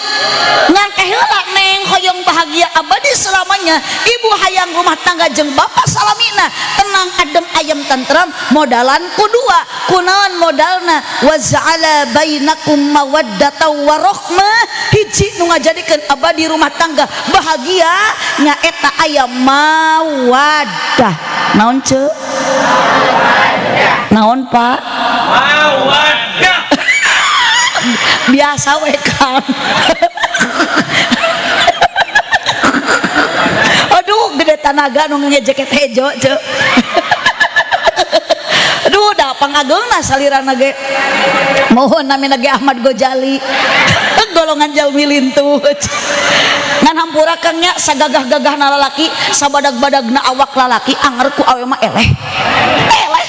Ngan heula neng hoyong bahagia abadi selamanya, ibu hayang rumah tangga jeung bapak salamina tenang, adem ayem tentram, modalan ku dua. Kunaon modalna? Wa ja'ala bainakum mawaddata warahmah. Hiji nu ngajadikeun abadi rumah tangga bahagia nyaeta aya mawaddah. Naon ce? Naon, Pak? Mawaddah. Biasa we kan. Aduh, gede tanaga nu ngejeket hejo ce. Aduh, da pangageungna salirana ge. Mohon, namina ge Ahmad Gojali, golongan jalmi lintuh. Ngan hampura kang nya, sagagah-gagahna lalaki, sabadag-badagna awak lalaki, anger ku awe mah eleh eleh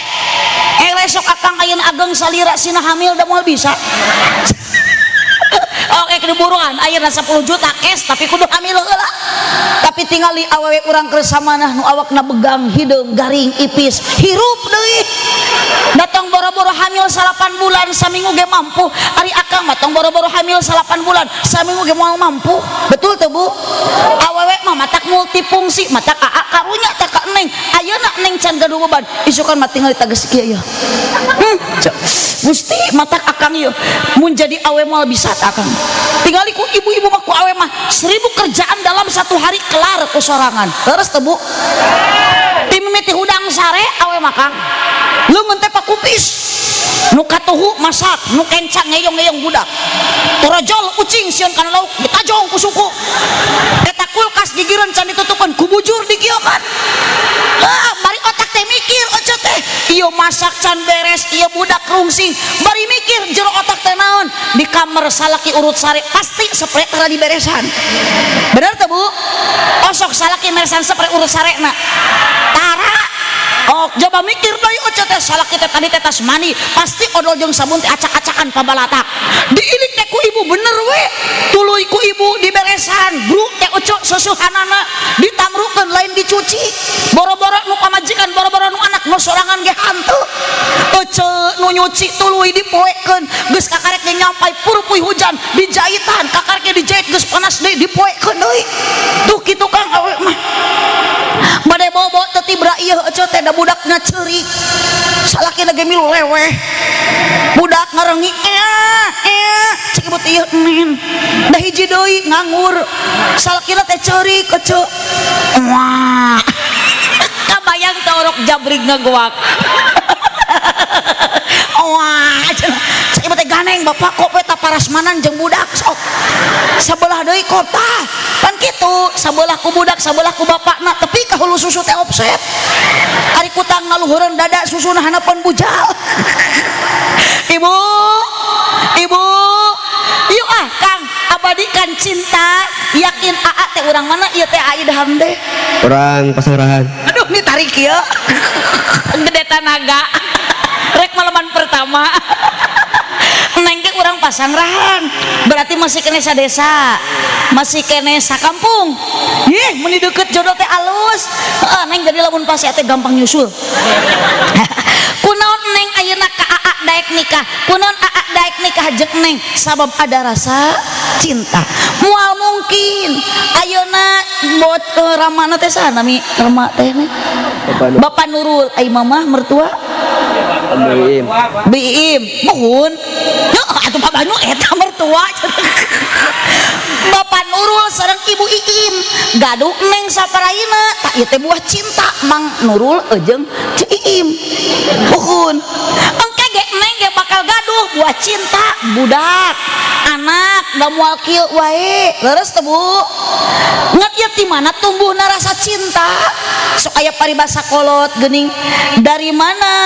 eleh. Sok akang ayeuna ageng salira sina hamil da moal bisa. Oke, diburuan ayeuna 10 juta cash, tapi kudu hamil heula. Tapi tingali awewe urang keur samanah nu awakna begang, hideung, garing, ipis, hirup deui. Datang boro-boro hamil 8 bulan, saminggu ge mampu. Ari akang mah tong boro-boro hamil 8 bulan, saminggu ge moal mampu. Betul tuh, Bu? Awewe mah matak multifungsi, matak aa karunya tak ka neng. Ayeuna neng can gaduh beban, isukan mah tinggal tages kieu ya. Gusti, matak akang ieu mun jadi awe moal bisa akang. Tingali ku ibu-ibu mah, ku awe mah 1000 kerjaan dalam satu hari kelar ku sorangan. Terus teu, Bu? Ti mimiti hudang sare awe mah, Kang. Leungeun teh pakupis. Nu katuhu masak, nu kenca ngeyong-ngeyong budak. Torojol ucing sieun kana lauk ditajong ku suku. Eta kulkas gigireun can ditutupan ku bujur dikieukan. Ah, bari otak teh mikir oce teh. Ieu masak can beres, ieu budak rungsing. Bari mikir jero otak teh naon? Di kamar salaki urut sare pasti sepre tara diberesan. Bener teu, Bu? Osok salaki meresan sepre urut sarena. Tara. Oh, coba mikir deui oce teh, salaki teh tadi teh tas mandi, pasti odol jeung sabun teh acak-acakan pabalatak. Diilik teh ku ibu bener we. Tuluy ku ibu diberesan, bru teh oce susuhanana ditamrukeun lain dicuci. Boro-boro nu pamajikan, boro-boro nu anak, nu sorangan ge hantu. Ece nu nyuci tuluy dipoekeun, geus kakarek ge nyampai purupuy hujan dijaitan, kakarek ge dijait geus panas deui dipoekeun deui. Tuh kitu, Kang, awe mah. Bade bobo teu tibra ieu ece teh, da budakna ceurik. Salakina ge milu leweh. Budak ngarengi ea ea, cek ibu teh ieu nen. Da hiji deui nganggur. Salakina teh ceurik ece. Wah. Kabayang teh orok jabrig ngagoak. Wah, cenah. Cek ibu teh ganeng bapak kok we parasmanan jeung budak sok. Sabelah deui kota. Pan kitu, sabelah ku budak, sabelah ku bapakna, tepi ka hulu susu teh offset. Ari kutang ngaluhureun dada susuna hanapan bujal. Ibu, ibu, yuk ah, Kang, abadikan cinta, yakin aa teh urang mana ieu teh Aidham teh? Orang Pasanggrahan. Aduh, ini tarik ya. Gede tanaga. Rek malaman pertama. Neng ge urang Pasanggrahan. Berarti masih kene sadesa. Masih kene sakampung. Ih, meni deket jodoh teh alus. Heeh, neng jadi lamun pasti teh gampang nyusul. Kunaon neng ayeuna ka aa daek nikah? Kunaon aa daek nikah jeung neng? Sabab ada rasa cinta. Moal mungkin ayeuna bot ramana teh saha nami rama teh neng? Bapak Nur. Bapak Nurul, ai mamah mertua? Biim. Biim, mohon. Heuh, atuh Pak Banyu eta mertua. Bapak Nurul sareng Ibu Iim gaduh neng saparaina, tak ieu teh buah cinta Mang Nurul jeung Ceu Iim. Mohon. Engke ge neng ge bakal gaduh buah cinta budak anak da moal kieu wae. Leres teu, Bu? Ngan ieu ti mana tumbuhna rasa cinta? Sok aya paribasa kolot geuning, dari mana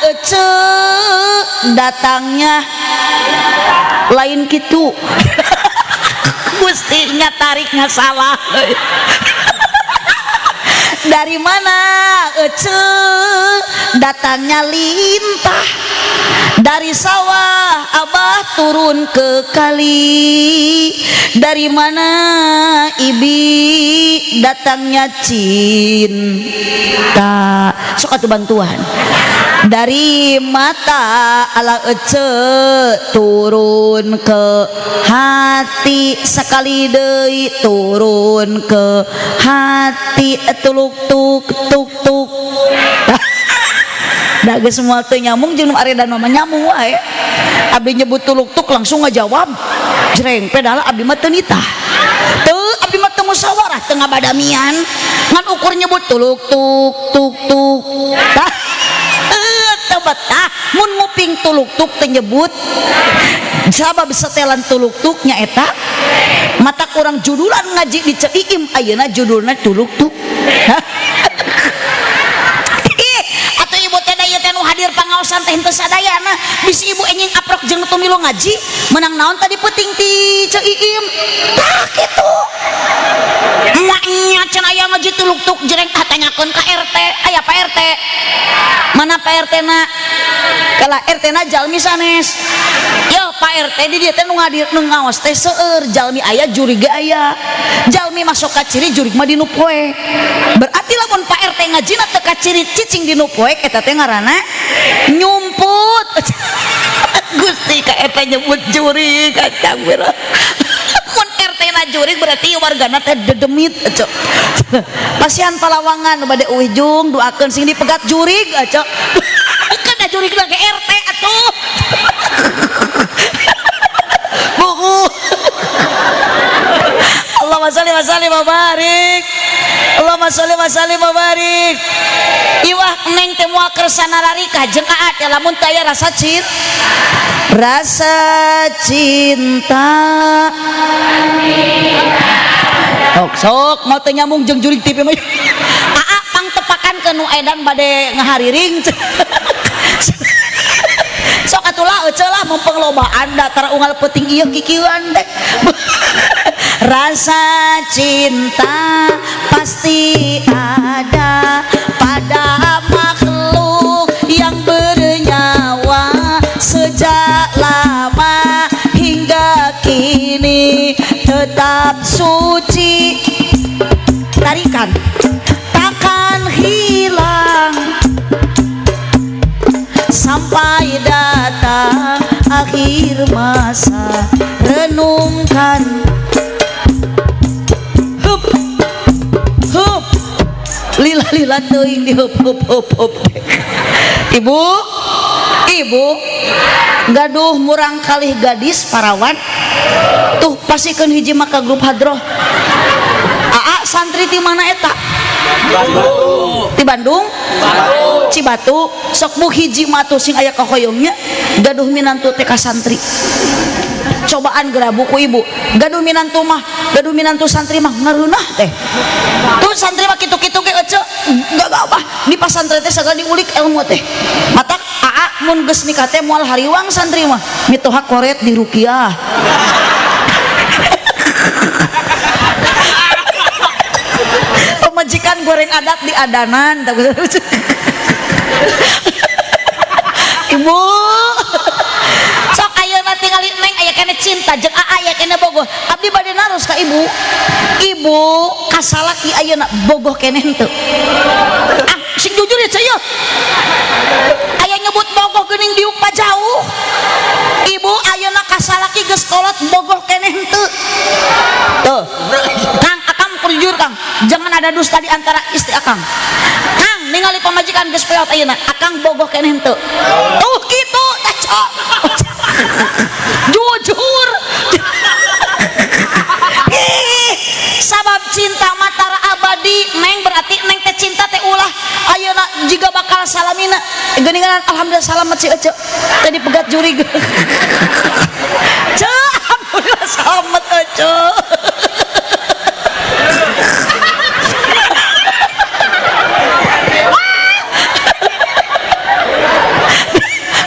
ece datangnya lain kitu. Gustinya tariknya salah. Dari mana ece datangnya lintah? Dari sawah abah turun ke kali. Dari mana ibi datangnya cinta? Sok atuh bantuan. Dari mata ala ece turun ke hati, sekali deui turun ke hati, tuluk tuk tuk tuk. Da geus moal teu nyambung jeung nu aredan mah nyambung wae. Abdi nyebut tuluk tuk langsung ngajawab. Jreng, pedala abdi mah teu nitah. Teu, abdi mah teu musyawarah, teu ngabadamian. Ngan ukur nyebut tuluk tuk tuk tuk. Tah teu betah mun nguping tuluk tuk teu nyebut. Sabab setelan tuluk tuk nya eta mata kurang judulan ngaji di Ceu Iim ayeuna judulna tuluk tuk. Ih, atuh ibu teh da ieu teh nu hadir pangaosan teh henteu sadayana, bisi ibu enjing aprok jeung nu milu ngaji menang naon tadi peuting ti Ceu Iim. Tah kitu. Emaknya cenah aya ngaji tuluk tuk jreng, ah, tanyakeun ka RT. Aya Pak RT mana? mana Pak RT na? Kala RT na jalmi sanes. Yo Pak RT di dieu teh nu ngadir nu ngaos teh seueur jalmi aya jurig ge aya. Jalmi masuk ka ciri jurig mah dinu poek. Berarti lamun Pak RT ngajina teu ka ciri cicing dinu poek eta teh ngaranna nyumput. Gusti ka eta nyebut jurig kacang bero. Mun RT na jurig berarti wargana teh dedemit ecok. Pasihan palawangan nu bade uih jung doakeun sing dipegat jurig ecok. Kana jurig lagi RT atuh. Buku. Allahumma sholli wa sallim wa barik. Allahumma sholli wa sallim wa barik. Iwah neng teh moal kersa nararika jeung aa teh lamun teu aya rasa cinta. Rasa cinta. Sok sok mau teu nyambung jeung jurig TV mah. Aa pangtepakan ke nu edan bade ngahariring. Sok atulah ece lah mumpung lobaan datar unggal peuting ieu kikieuan teh. Rasa cinta pasti ada pada makhluk yang bernyawa sejak lama hingga kini tetap suci tarikan takkan hilang sampai datang akhir masa. Renungkan hup hup lila lila teuing di hup hup hup hup. Ibu ibu gaduh murang kalih gadis parawan tuh pasikeun hiji maka grup hadroh. Aa santri ti mana eta? Di Bandung? Cibatu. Sok bu hiji mah tuh sing aya kahoyongnya gaduh minantu teh ka santri. Cobaan geura buku ibu gaduh minantu mah gaduh minantu santri mah ngareunah teh. Tuh santri mah kitu-kitu ge ece gagabah di pasantren teh sagala diulik ilmu teh. Matak aa mun geus nikah teh moal hariwang santri mah mitoha koret di rukiah. Pemajikan goreng adat di adanan. Ibu sok ayeuna tingali neng aya keneh cinta jeung aa aya keneh bogoh. Abdi bade naros ka ibu. Ibu kasalaki ayeuna bogoh keneh henteu? Ah sing jujur ya ceu. Aya nyebut bogoh geuning diuk pajauh. Ibu ayeuna kasalaki geus kolot bogoh keneh henteu? Tuh. Kang akang kudu jujur Kang. Jangan ada dusta di antara istri akang. Kang ningali pamajikan geus peot ayeuna, akang bogoh keneh henteu? Tuh kitu teh cok. Jujur. Ih, sabab cinta matara abadi neng berarti neng teh cinta teh ulah ayeuna jiga bakal salamina geuningan alhamdulillah salamet si ece tadi pegat jurig. Ceu alhamdulillah salamet ece.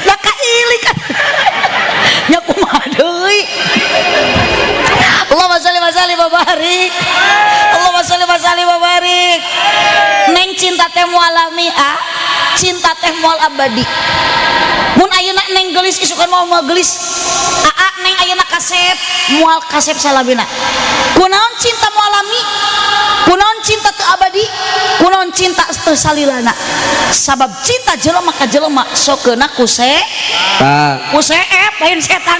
Nah kailik nya kumaha deui. Allahumma sholli wa sallim wa barik. Allahumma sholli wa sallim wa barik. Neng cinta teh moal lami a, cinta teh moal abadi. Mun ayeuna neng geulis isukan moal moal geulis. Aa neng ayeuna kasep moal kasep salabina. Kunaon cinta moal lami? Kunaon cinta teu abadi? Kunaon cinta teu salilana? Sabab cinta jelema ka jelema sokeuna ku se Ta. ku seep lain setan.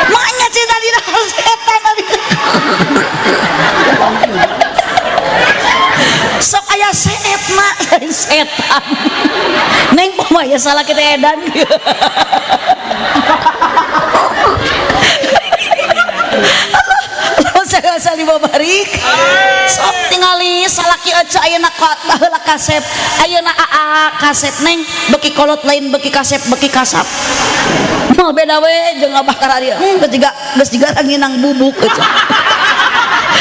Maknya cinta dina setan tadi. Sok aya seep mak lain setan. Neng kumaha ya salah kita edan. Barik. Sok tingali salaki ece ayeuna baheula kasep ayeuna aa kasep neng beki kolot lain beki kasep beki kasap. Moal beda we jeung abah kararieu. Geus jiga ranginang bubuk ece.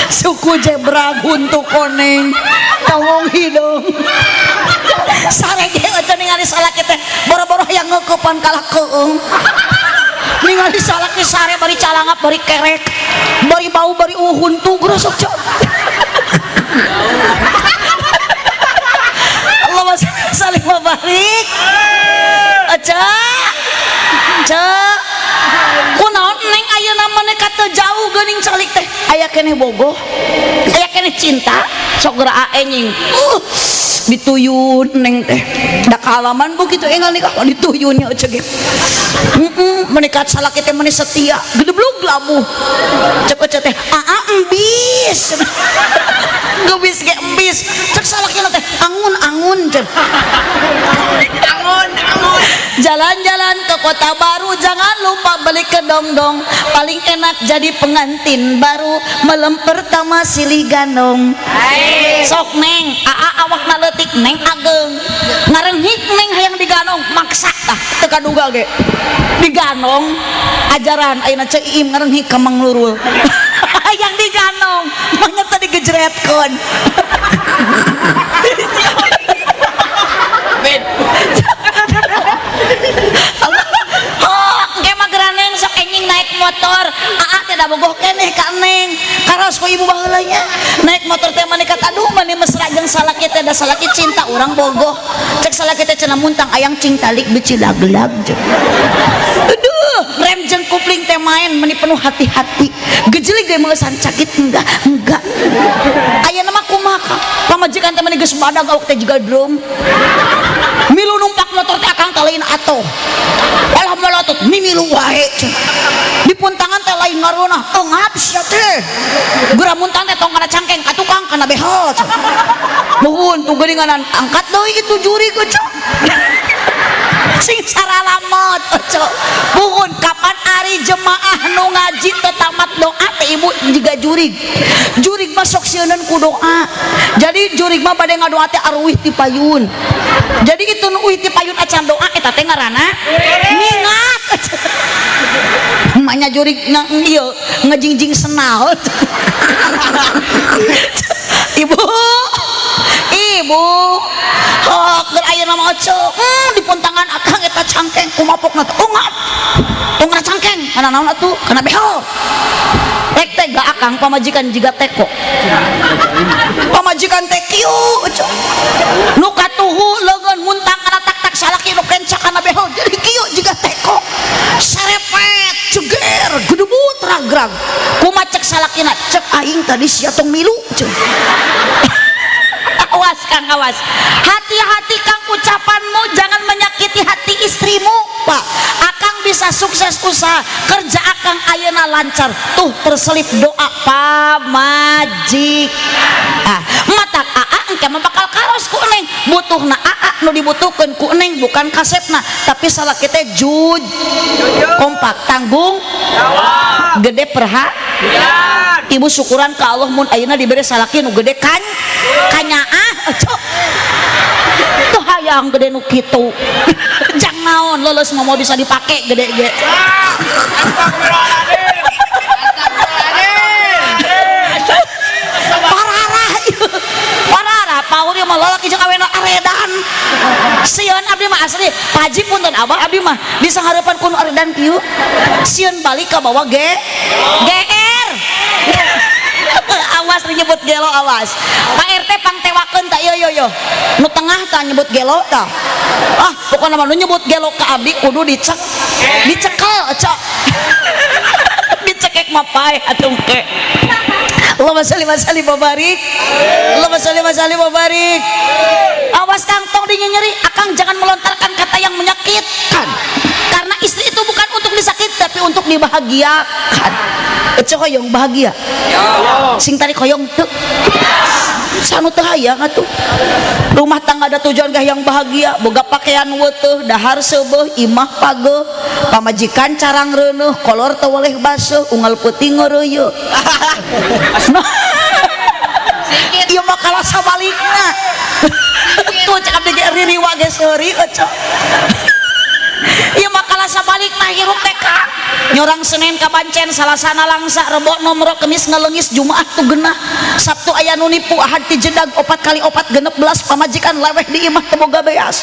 Suku jebra huntu koneng tongong hidung. Sarege ece ningali salaki teh boro-boro hayang ngeukepan kalah keung. Ningali salaki sare bari calangap bari kerek bari bau bari huntu grosok cok. Rik Ece Ce kunaon neng ayeuna mah ka teu jauh geuning calik teh aya keneh bogoh aya keneh cinta sok geura aenying dituyun neng teh da kaalaman bu kitu enggal nikah dituyun nya Ece ge menikah salaki teh meni setia gedeblug labuh cek Ece teh aa embis gebis ge embis cek salakina teh angun-angun cek Angun, angun. Jalan-jalan ke kota baru, jangan lupa beli kedongdong, paling enak jadi pengantin baru malam pertama silih gandong. Sok neng, aa awakna leutik, neng ageng ngarenghik, neng hayang diganong, maksa tah teu kaduga ge diganong. Ajaran ayeuna Ceu Iim ngarenghik ka Mang Nurul hayang diganong, manya tadi gejretkeun. Ben. Oh, engke mah geura neng sok enjing naik motor. Aa teh da bogoh keneh ka neng. Karaos ku ibu baheula nya. Naik motor teh manikat, aduh mani mesra jeung salaki teh, da salaki cinta urang bogoh. Cek salaki teh cenah muntang ayang cing talik beci lag-lag. Aduh, rem jeung kupling teh main meni penuh hati-hati. Gejelig ge meusan cakit enggak, enggak. Ayeuna mah kumaha Kang? Pamajikan teh meni geus badag, awak teh jiga drum. Milu numpak motor teh akang teh lain atoh. Alah molotot mimilu wae cenah. Di puntangan teh lain ngareunah, engap sia teh. Geura muntang teh tong kana cangkeng ka tukang kana behel cenah. Nuhun tuh geuninganan angkat deui itu juri cenah. Sing saralamot oco. Puhun kapan ari jemaah nu ngaji teu tamat doa teh ibu jiga jurig. Jurig mah sok sieuneun ku doa. Jadi jurig mah bade ngadoa teh aruih ti payun. Jadi itu nu uih ti payun acan doa eta teh ngaranna mingat. Emaknya jurig ieu ngejingjing senal. Ibu, ibu, hok keur ayeuna mah oco, di puntangan akang eta cangkeng kumapokna teh ungap. Tong kana cangkeng, kana naon atuh? Kana behel. Rek teh ga akang pamajikan jiga teko. Pamajikan teh kieu oco. Nu katuhu leungeun muntang kana tak-tak salaki nu kencak kana behel jadi kieu jiga teko. Serepet, ceger, gedebut ragrag. Kumaha cek salakina? Cek aing tadi sia tong milu cek. Awas Kang, awas. Hati-hati Kang, ucapanmu jangan menyakiti hati istrimu, Pak. Akang bisa sukses usaha, kerja akang ayeuna lancar. Tuh terselip doa pamajik. Ah, matak aa engke mah bakal karos ku neng. Butuhna aa nu dibutuhkeun ku neng bukan kasepna, tapi salaki teh juj kompak tanggung gede perha. Ibu syukuran ke Allah mun ayeuna dibere salaki nu gede kan kanyaah cok tuh hayang gede nu kitu. Jang naon leuleus mah moal bisa dipake gede ge. Pararah pararah paur ieu mah lalaki jeung awena aredan sieun. Abdi mah asli Pak Haji, punten abah, abdi mah bisa harapan ku nu aredan kieu sieun balik ka bawa ge GR. Awas nyebut gelo, awas Pak RT pangtewakeun ta ieu yo yo nu tengah ta nyebut gelo ta. Ah, pokona mah nu nyebut gelo ka abdi kudu dicek dicekel cok dicekek mah paeh atuh ke. Allahumma sholli wa sallim wa barik. Allahumma sholli wa sallim wa barik. Awas Kang, tong dinyenyeri akang, jangan melontarkan kata yang menyakitkan, karena istri itu bukan untuk disakiti tapi untuk dibahagiakan. Ece hoyong bahagia sing tarik hoyong teu sanu teu hayang atuh rumah tangga ada tujuan gah yang bahagia boga pakaian weteuh dahar seubeuh imah pageuh pamajikan carang reuneuh kolor teu weleh baseuh unggal peuting ngeureuyeuh. Nah, ieu mah kalah sabalikna tuh cek abdi ge ririwa ge seuri ece. Ieu mah kalah sabalikna. Sabalikna hirup teh, Kang. Nyorang Senin kabancen, Salasana langsa, Rebo nomro, Kemis ngalengis, Jumaah tu genah, Sabtu aya nu nipu, Ahad ti jedag, opat kali opat 16, pamajikan leweh di imah teu boga beas.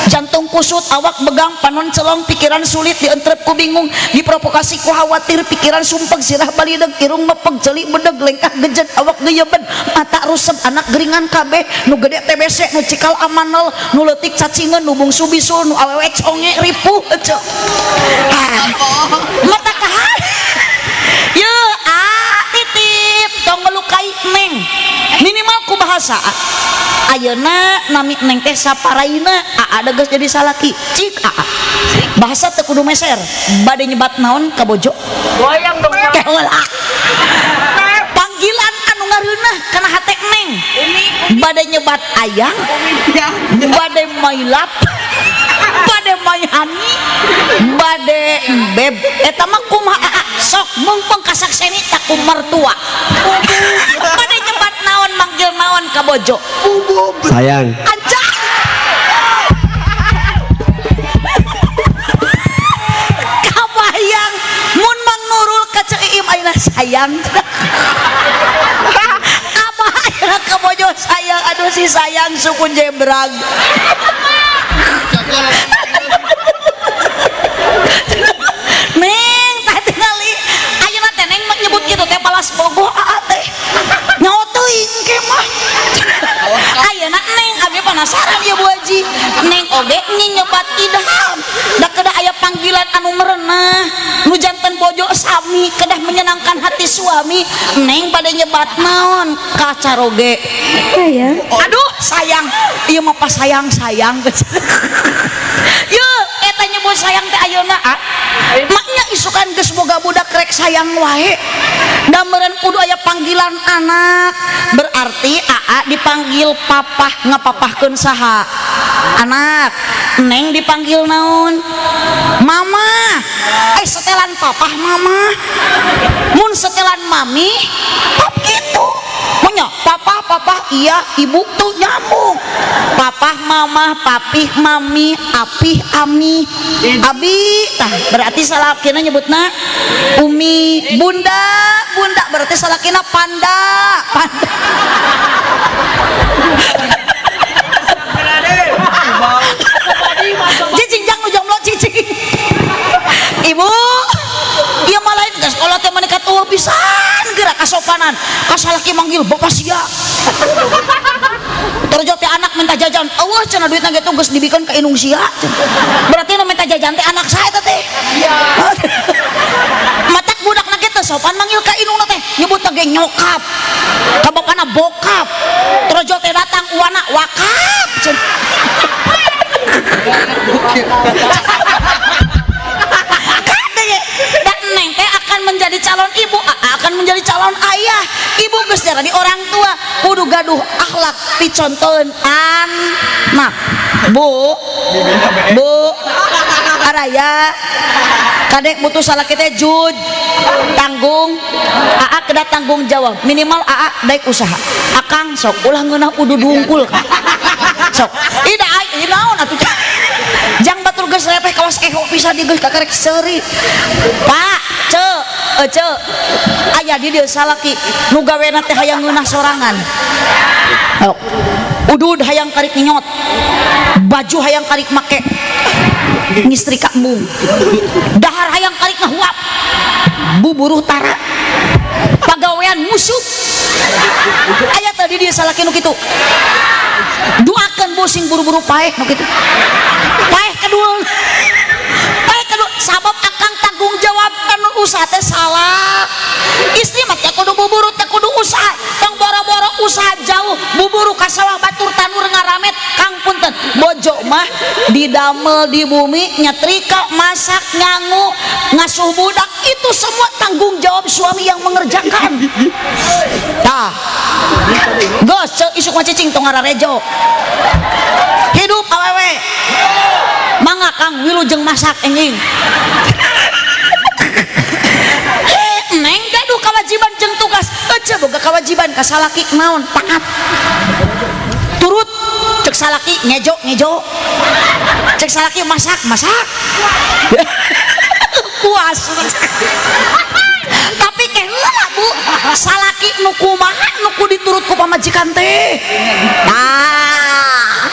Jantung kusut, awak begang, panon celong, pikiran sulit, dientrep ku bingung, diprovokasi ku khawatir, pikiran sumpeg, sirah balideg, irung mepeg, ceuli bedeg, lengkah gejed, awak geyeben, mata rusep, anak geringan kabeh, nu gede TBC, nu cikal amanel, nu leutik cacingeun, nu bungsu bisul, nu awewe conge, ripuh ece. Ah, mata kahan. Ye, ah, titip tong melukai neng. Minimal ku bahasa. Ayeuna nami neng teh saparaina, aa da geus jadi salaki. Cik aa. Bahasa teu kudu meser, bade nyebat naon ka bojo? Goyang dong. Keheula. Panggilan anu ngareunah kana hate neng. Bade nyebat ayang, bade my love, bade my honey, bade beb. Eta mah kumaha aa? Sok mumpung kasakseni tak ku mertua. Bade nyebat naon, manggil naon ka bojo? Sayang. Anjay. Kabayang mun Mang Nurul ka Ceu Iim ayeuna sayang. Abah ayeuna ka bojo sayang, aduh si sayang suku jebrag. Neng tah tingali ayeuna teh neng nyebut kitu teh balas bogoh aa teh. Nyaho teuing ke mah. Ayeuna neng abi penasaran ya Bu Haji. Neng oge nyebat idham. Da kedah aya panggilan anu merenah, nu janten bojo sami kedah menyenangkan hati suami. Neng bade nyebat naon ka caroge? Sayang. Aduh sayang, ieu mah pas sayang-sayang. Ye, eta nyebut sayang teh ayeuna ah. Maknya isukan geus boga budak rek sayang wae. Da meureun kudu aya panggilan anak. Berarti aa dipanggil papah, ngapapahkeun saha? Anak. Neng dipanggil naon? Mama. Setelan papah mama. Mun setelan mami, pap gitu. Monya papa papa iya ibu tuh nyambung. Papa mama, papih mami, apih ami, abi. Tah berarti salakina nyebutna umi, bunda, bunda berarti salakina panda, panda. Cicing jang nu jomblo cicing. Ibu, ieu mah lain geus kolot teh meuni katuhu pisan geura kasopanan. Ka salaki manggil bapak sia. Terjo teh anak minta jajan, eueuh cenah duitna ge geus dibikeun ka indung sia. Berarti nu minta jajan teh anak saha eta teh? Matak budakna ge teu sopan manggil ka indungna teh, nyebutna ge nyokap. Ka bapana bokap. Terjo teh datang uana wakap cenah. Dan neng teh akan menjadi calon ibu, akan menjadi calon ayah. Ibu geus jadi orang tua, kudu gaduh akhlak picontoeun anak. Bu, bu, araya, kadek butuh salaki teh jud, tanggung, aa kedah tanggung jawab. Minimal aa daek usaha. Akang sok ulah ngeunah udud wungkul. Sok, ida ai naon atuh. Jang batur geus repeh kawas eho pisan di geus kakarek seuri. Pak, ce, ce, aya di dieu salaki nu gawena teh hayang ngeunah sorangan. Oh. Udud hayang karik nyot. Baju hayang karik make. Ngistrika embung. Dahar hayang karik ngahuap. Buburuh tara. Pagawean musuh. Aya tadi dia salaki nu kitu. Doakeun bu sing buru-buru paeh nu kitu. Paeh kedul. Paeh kedul sabab akang tanggung jawab anu usaha teh salah. Istri mah teh kudu buburu teh kudu usaha. Tong boro-boro usaha jauh, buburu ka sawah batur tanur ngaramet kang punten. Bojo mah didamel di bumi, nyetrika, masak, nyangu, ngasuh budak, itu semua tanggung jawab suami yang mengerjakan. Tah. Geus ceu isuk mah cicing tong ngararejo. Hidup awewe. Mangga Kang wilujeng masak enjing. Neng gaduh kewajiban jeung tugas. Ece boga kewajiban ka salaki naon taat. Turut cek salaki ngejo ngejo. Cek salaki masak masak. Puas. Tapi ke heula, Bu, salaki nu kumaha nu kudu diturut ku pamajikan teh? Nah,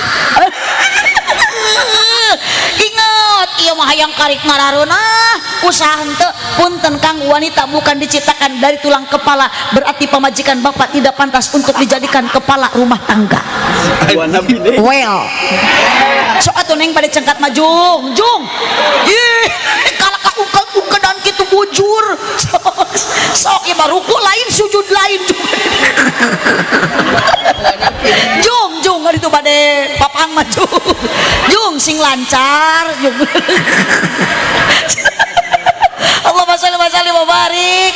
inget, ieu mah hayang karik ngarareunah usaha henteu. Punten, Kang, wanita bukan diciptakan dari tulang kepala, berarti pamajikan Bapak tidak pantas untuk dijadikan kepala rumah tangga. Well, sok atuh, Neng, pada cengkat maju jung. Ih, kalau ka ungkeun ungkedan kitu bujur. Sok sok ieu mah ruku lain, sujud lain. Jung jung itu bade papang maju jung, sing lancar jung. Allahumma sholli wa sallim wa barik.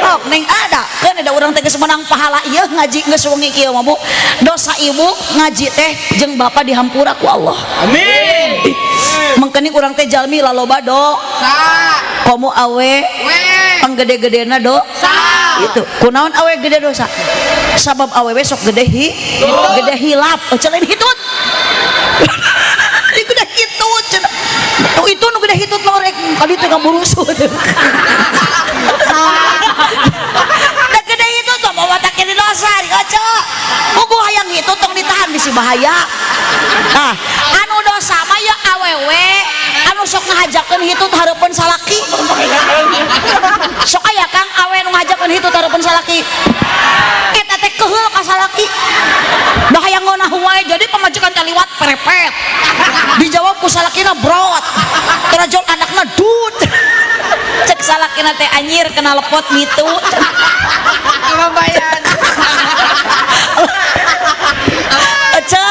Oh, Neng, ada kan ada orang teh geus menang pahala ieu ngaji geus wengi kieu mah, Bu. Dosa Ibu ngaji teh jeung Bapak dihampura ku Allah. Amin. Mengkening urang teh jalmi laloba do komo awe panggede-gedena do itu. Kunaon awe gede dosa? Sabab awewe sok gede hi gede hilap. Oh, lain hitut. Gede hitut cenah. Tuh, itu nu gede hitut mah rek kali teh ngaburusut. Da gede hitut mah bawa tak jadi dosa dikaca. Puguh hayang hitut tong ditahan, bisi bahaya. Nah, anu dosa mah ya awewe anu sok ngahajakeun hitut hareupeun salaki. Sok aya, Kang, awe nu ngahajakeun hitut hareupeun salaki. Eta teh keheul ka salaki. Da hayang ngeunah wae, jadi pamajikan teh liwat perepet. Dijawab ku salakina brot. Terajol anakna dut. Cek salakina teh, "Anjir, kena lepot gitu." Apa bayan? Ece,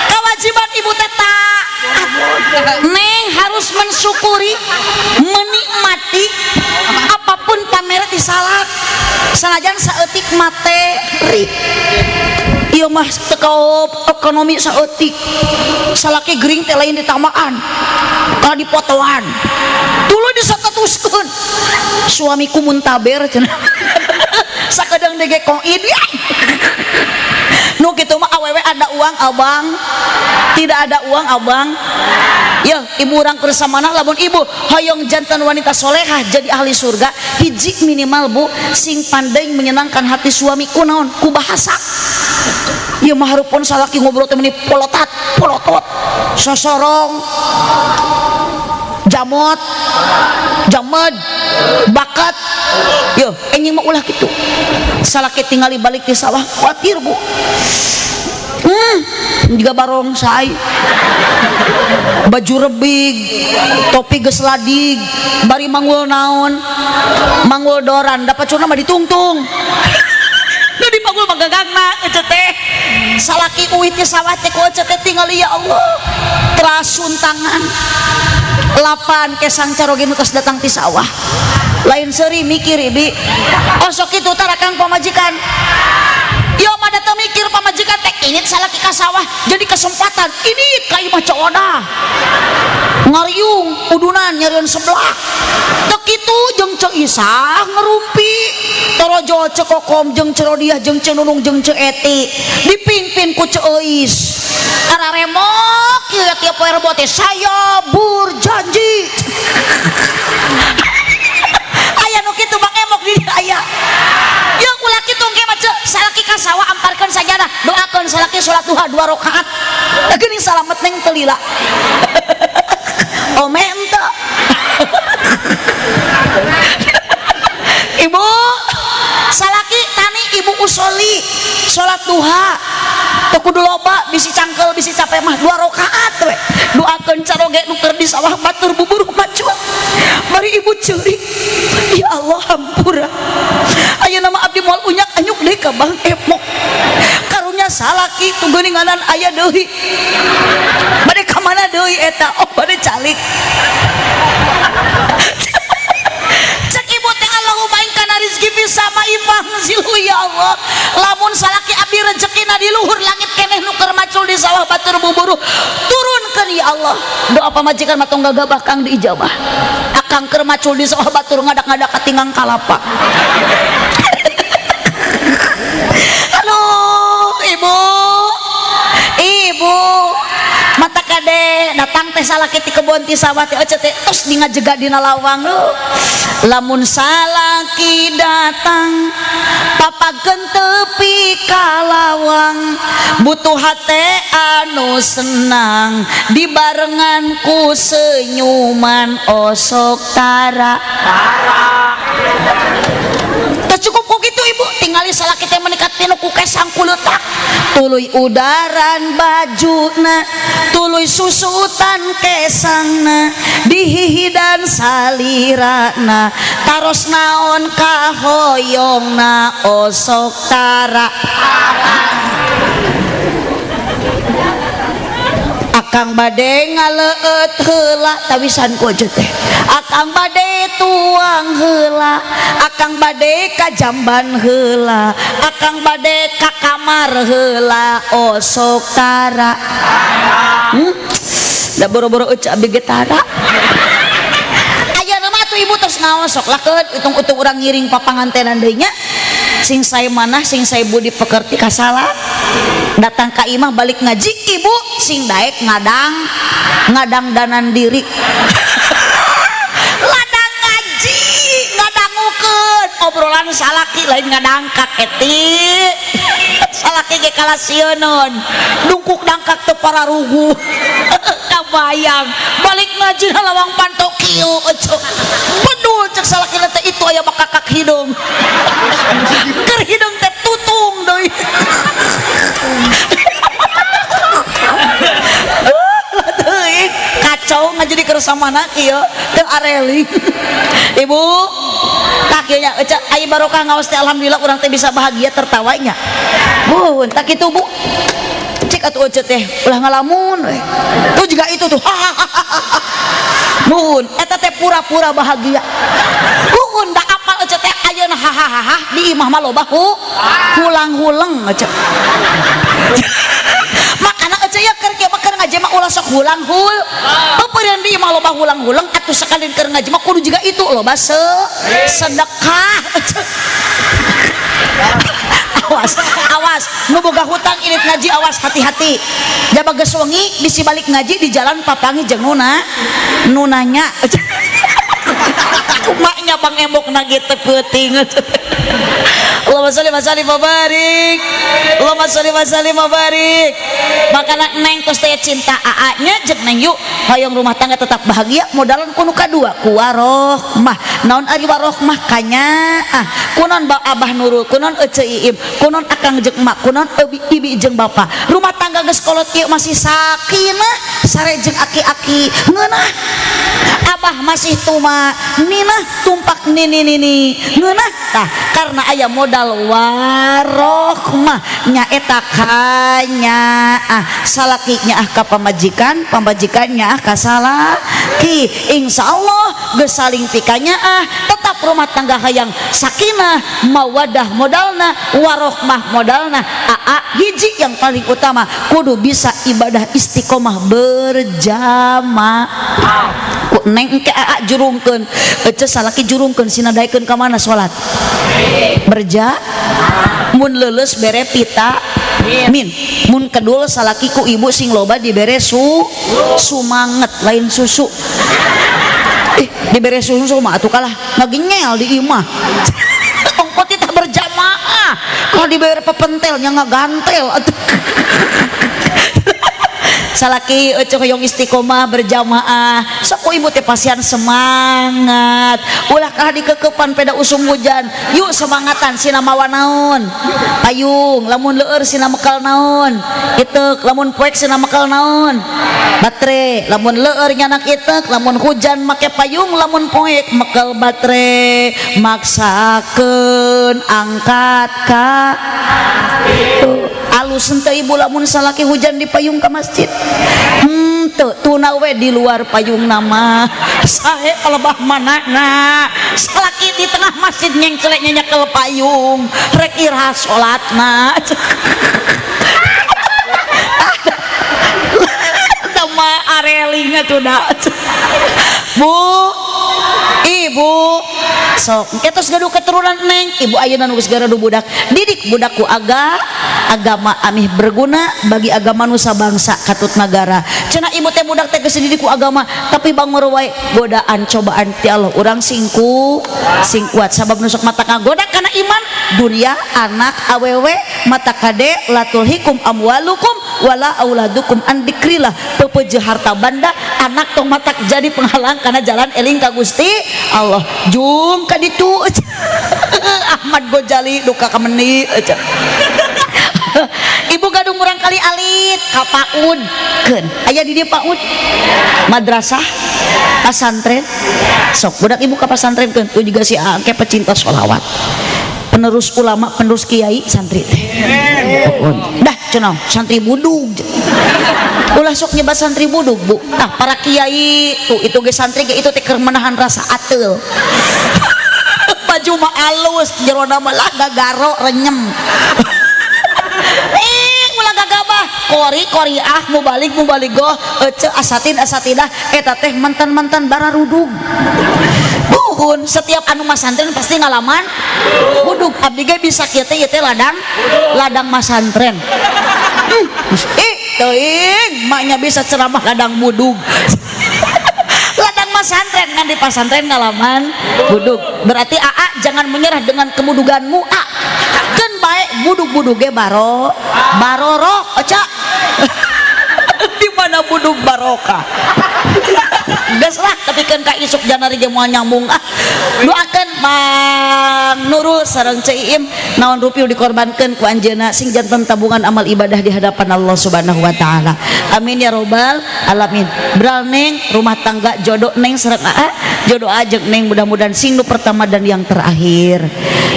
kewajiban Ibu teh taat. Neng harus mensyukuri, menikmati apapun pamere ti salak. Sanajan saeutik materi. Ieu mah teu ekonomi saeutik. Salaki gering teh lain ditamaan. Kalau dipotoan. Tuluy disatatuskeun. Suamiku muntaber cenah. Sakedeung dege koin. Nu kitu mah awewe ada uang abang, tidak ada uang abang. Ya, Ibu, urang keur samanah lamun Ibu hoyong jantan wanita solehah jadi ahli surga, hiji minimal, Bu, sing pandai menyenangkan hati suami. Kunaon? Ku bahasa. Ieu mah hareupeun salaki ngobrol teh meni polotat polotot, sosorong, jamot, jamed, bakat. Yo, enjing mah ulah kitu. Salaki tingali balik di sawah khawatir, Bu, juga barongsai, baju rebig, topi geus ladig, bari manggul naon, manggul doran, dapat curna mah ditungtung. Nu dipanggul mah gagangna ece teh. Salaki uih ti sawah teh ku ece teh tingali, ya Allah, terasun tangan lapan kesang caroge nu tos datang ti sawah. Lain seuri mikir ibi. Oh, sok kitu tara, Kang, pamajikan. Yo mah datang mikir pamajikan teh ini salaki ka sawah jadi kesempatan ini ka imah coda ngariung udunan nyarian sebelah. Teu kitu jeung Ceu Isah ngerumpi torojo Ceu Kokom jeung Ceu Rodiah jeung Ceu Nunung jeung Ceu Eti dipimpin ku Ceu Euis araremok ieu tiap poe Rebo teh, "Saya berjanji." Aya nu kitu, Bang Emok, di dieu aya. Yeuh, ulah kitu engke mah, Ceu. Salaki ka sawah amparkeun sajadah, doakeun salaki salat duha dua rakaat. Da geuning salamet, Neng, teu lila. Ome henteu. Ibu, salaki tani, Ibu usoli salat duha. Teu kudu loba, bisi cangkel, bisi capek mah dua rakaat we. Doakeun caroge nu keur di sawah batur bubur maju. Mari Ibu ceurik. Ya Allah, hampura. Ayeuna mah abdi moal unyak anyuk deui ka Bang Emok. Karunya salaki tu geuninganan aya deui. Bade ka mana deui eta? Oh, bade calik. Cek Ibu teh, "Allahumma in kana rizki fis sama'i fahzilhu." Ya Allah, lamun salaki abdi rezekina di luhur langit keneh nu keur macul di sawah batur buburuh, turunkeun ya Allah. Doa pamajikan mah tong gagabah, Kang, diijabah. Akang keur macul di sawah batur ngadak-ngadak katinggang kalapa. Aduh, Ibu, Ibu, mata kade datang teh. teh salaki ti kebon ti sawah teh ece teh tos di ngajega dina lawang lu. Lamun salaki datang papageun tepi ka lawang, butuh hate anu senang dibarengan ku senyuman osok tara. Teu cukup ku kitu ibu, tingali salaki teh menikat tinu ku kesang kuleutak, tuluy udaran bajuna, tuluy susutan kesangna, dihihidan salirana, taros naon kahoyongna osok tara. Akang bade ngaleueut heula tawisan ku aja teh, akang bade tuang heula, akang bade ka jamban heula, akang bade ka kamar heula osok tara. Da boro-boro euca abdi ge tara. Ayeuna mah atuh ibu tos ngaos sok lakeun utung-utung urang ngiring papangantenan deui nya. Sing sae manah sing sae budi pekerti kasala. Datang ka imah balik ngaji ibu sing daek ngadang ngadangdanan diri. Ladang ngaji ngadangukeun obrolan salaki lain ngadangkak eti. Salaki ge kalasieun dungkuk dangkak teu pararugu. Kabayang balik ngaji lawang panto kieu eceu. Bedul cek salaki teh itu aya bakakak hidung. Keur hidung teh tutung deui. Kacau ngajadi kersamana kieu teu areling. Ibu tah kieu nya eceu aya barokah ngaos teh alhamdulillah urang teh bisa bahagia tertawanya. Bun tah kitu Bu. Cek atuh eceu teh ulah ngalamun we. Tuh juga itu tuh. Bun eta teh pura-pura bahagia. Bun da apal eceu teh ayeuna hahaha di imah mah loba hulang-huleng eceu. Makana eceu ya keur kieu mah keur ngaji mah ulah sok hulang-hul. Peupeurian di imah loba hulang-huleng atuh sakalin keur ngaji mah kudu juga itu loba sedekah. Awas, awas, nu boga hutang init ngaji awas hati-hati. Jaba geus wengi bisi balik ngaji di jalan papangi jeung nuna, nunanya. Kumaknya bang embokna ge teu peuting. Allahumma sholli wa sallim wa barik. Allahumma sholli wa sallim wa barik. Makana neng tos teh cinta aa nya jeung neng yuk hoyong rumah tangga tetap bahagia modalan ku nu kadua ku warohmah. Naon ari warohmah kanyaah. Kunaon ba Abah Nurul, kunaon ece Iim, kunaon akang jeung emak, kunaon ebi ibi jeung bapa. Rumah tangga geus kolot ieu masih sakinah sare jeung aki-aki ngeunah. Abah masih tuma ninah tumpak nini nini ngeunah tah karena aya modal warohmah nyaeta kanyaah salaki nyaah ka pamajikan, pamajikan nyaah ka salaki. Insyaallah geus saling pikanyaah tetap rumah tangga hayang sakinah mawadah modalna warohmah modalna. Aa hiji yang paling utama kudu bisa ibadah istiqomah berjamaah. Ku neng engke aa jurungkeun ece salaki jurungkeun sina daekeun ka mana salat berja mun leuleus bere pita min mun kedul salaki ku ibu sing loba dibere sumanget lain susu. Dibere susu mah atuh kalah ngagenyel di imah. Ongko titah berjamaah kalau dibere pepentelnya ngagantel atuh. Salaki ece hoyong istiqomah berjamaah sok ku ibu teh pasian semangat ulah kalah dikekepan peda usum hujan yuk semangatan sina mawa naon payung lamun leur sina mekal naon iteuk lamun poek sina mekal naon baterai lamun leur nyanak iteuk lamun hujan make payung lamun poek mekal baterai maksakeun angkat ka alus henteu ibu lamun salaki hujan di payung ka masjid henteu tuna we di luar payung nama sae palebah manana salaki di tengah masjid nyengcelek nyekel payung rek iraha salatna. Tama areling atuh da. Bu, ibu Sok engke tos gaduh keturunan neng, ibu ayeuna nu geus gaduh budak, didik budak ku agama amih berguna bagi agama nusa bangsa katut nagara. Cenah ibu teh budak teh geus didik ku agama, tapi bangor wae godaan cobaan ti Allah. Urang sing kuat sabab nu sok mata ngagoda kana iman dunia anak awewe mata kade latulhikum amwalukum wala auladukum an dikrillah, pepeje harta banda anak tong matak jadi penghalang karena jalan eling ka Gusti Allah. Jung ka ditu Ahmad Gojali duka kameni. Ibu gadung murang kali alit ka PAUD keun aya di dieu PAUD madrasah pasantren, sok budak ibu ka pasantren keun. Tuh juga si angke pecinta sholawat, penerus ulama, penerus kiai, santri teh dah cenah santri budug, ulah sok nyebat santri budug bu. Tah para kiai tuh itu ge santri ge itu teh keur menahan rasa ateul, baju mah alus jerona mah lah gagaro renyem. Ulah gagabah kori koriah mubalik mubaligoh ece asatin asatidah eta teh mantan-mantan bararudug. Buhun setiap anu masantren pasti ngalaman budug. Abdi ge bisa kieu teh ieu teh ladang ladang masantren. Ih teuing maknya bisa ceramah ladang budug, ladang masantren kan di pasantren ngalaman budug. Berarti aa jangan menyerah dengan kebuduganmu a kan baik budug-budug ge baro baroro oca di mana budug barokah. Geus lah tapi kan ka isuk janari ge moal nyambung ah. Doakeun Mang Nurul sareng Ceu Iim naon rupiah dikorbankeun ku anjeunna sing janten tabungan amal ibadah di hadapan Allah Subhanahu wa taala. Amin ya robbal alamin. Bral neng rumah tangga jodoh neng sareng aa, jodoh ajeng neng mudah-mudahan sing nu pertama dan yang terakhir.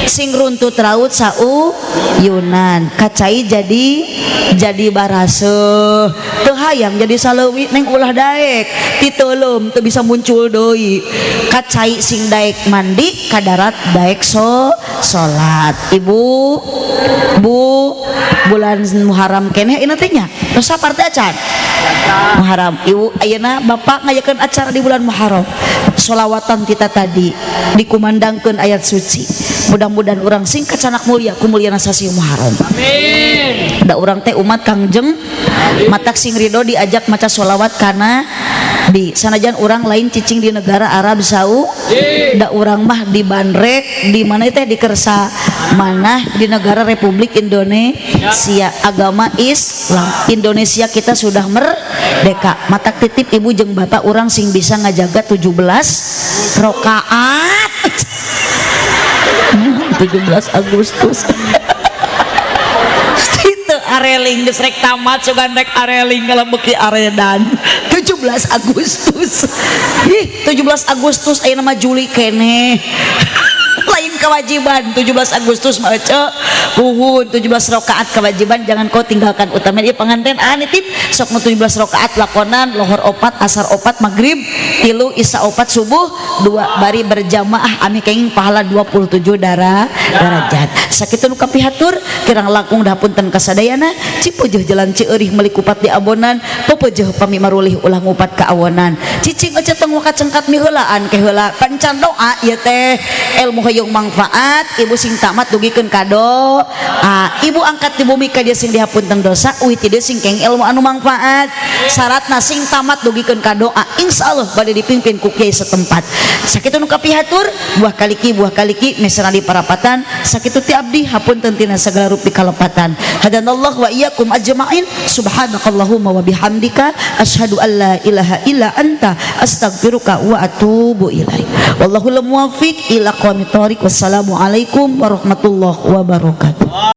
Sing runtut raut sau yunan kacai jadi baraseuh teu hayang jadi saleuwi neng ulah daek titeulem teu bisa muncul deui. Kacai sing daek mandi kadarat daek salat. Ibu bu bulan Muharram keneh ini teh nya tos sapar teh acan Muharram. Ibu ayeuna bapak ngayakeun acara di bulan Muharram, solawatan kita tadi dikumandangkeun ayat suci, mudah-mudahan urang sing kacanak mulia ku mulyana sasi Muharram. Amin. Da urang teh umat Kangjeng matak sing ridho diajak maca solawat karena di sanajan urang lain cicing di negara Arab Saudi, da urang mah di Bandrek di mana teh di Kersa mana di negara Republik Indonesia agama Islam Indonesia kita sudah merdeka. Matak titip ibu jeung bapak urang sing bisa ngajaga 17 rokaat 17 Agustus itu areling geus rek tamat sugan rek areling kalau beuki aredan 17 Agustus. Ih 17 Agustus ayeuna mah Juli keneh lain kewajiban 17 Agustus mah ece uhun 17 rakaat kewajiban jangan kau tinggalkan. Utama ieu pengantin ah nitip sok nu 17 rakaat lakonan lohor 4 asar 4 maghrib 3 isya 4 subuh 2 bari berjamaah ami kenging pahala 27 darajat. Sakitu nu kapihatur kirang langkung dapunten kasadayana. Cipeujeuh jalan Cieurih meuli kupat di abonan, pepeujeuh pami marulih ulah ngupat ka awonan. Cicing ece tong waka cengkat miheulaan ke heula pancan doa ieu teh ilmu hoyong manfaat. Ibu sing tamat dugikeun kado ah, ibu angkat di bumi ka dia sing dihapunten dosa uih ti dieu sing keng ilmu anu manfaat. Syaratna sing tamat dugikeun ka doa, insyaallah bade dipimpin ku kiai setempat. Sakitu nu kapihatur buah kaliki mesra di parapatan. Sakitu ti abdi hapunten tina sagala rupi kalepatan. Hadanallah wa iyyakum ajmain. Subhanakallahumma wa bihamdika asyhadu an la ilaha illa anta astaghfiruka wa atubu ilaik. Wallahul muwaffiq ila aqwamit thoriq. Wassalamualaikum warahmatullahi wabarakatuh.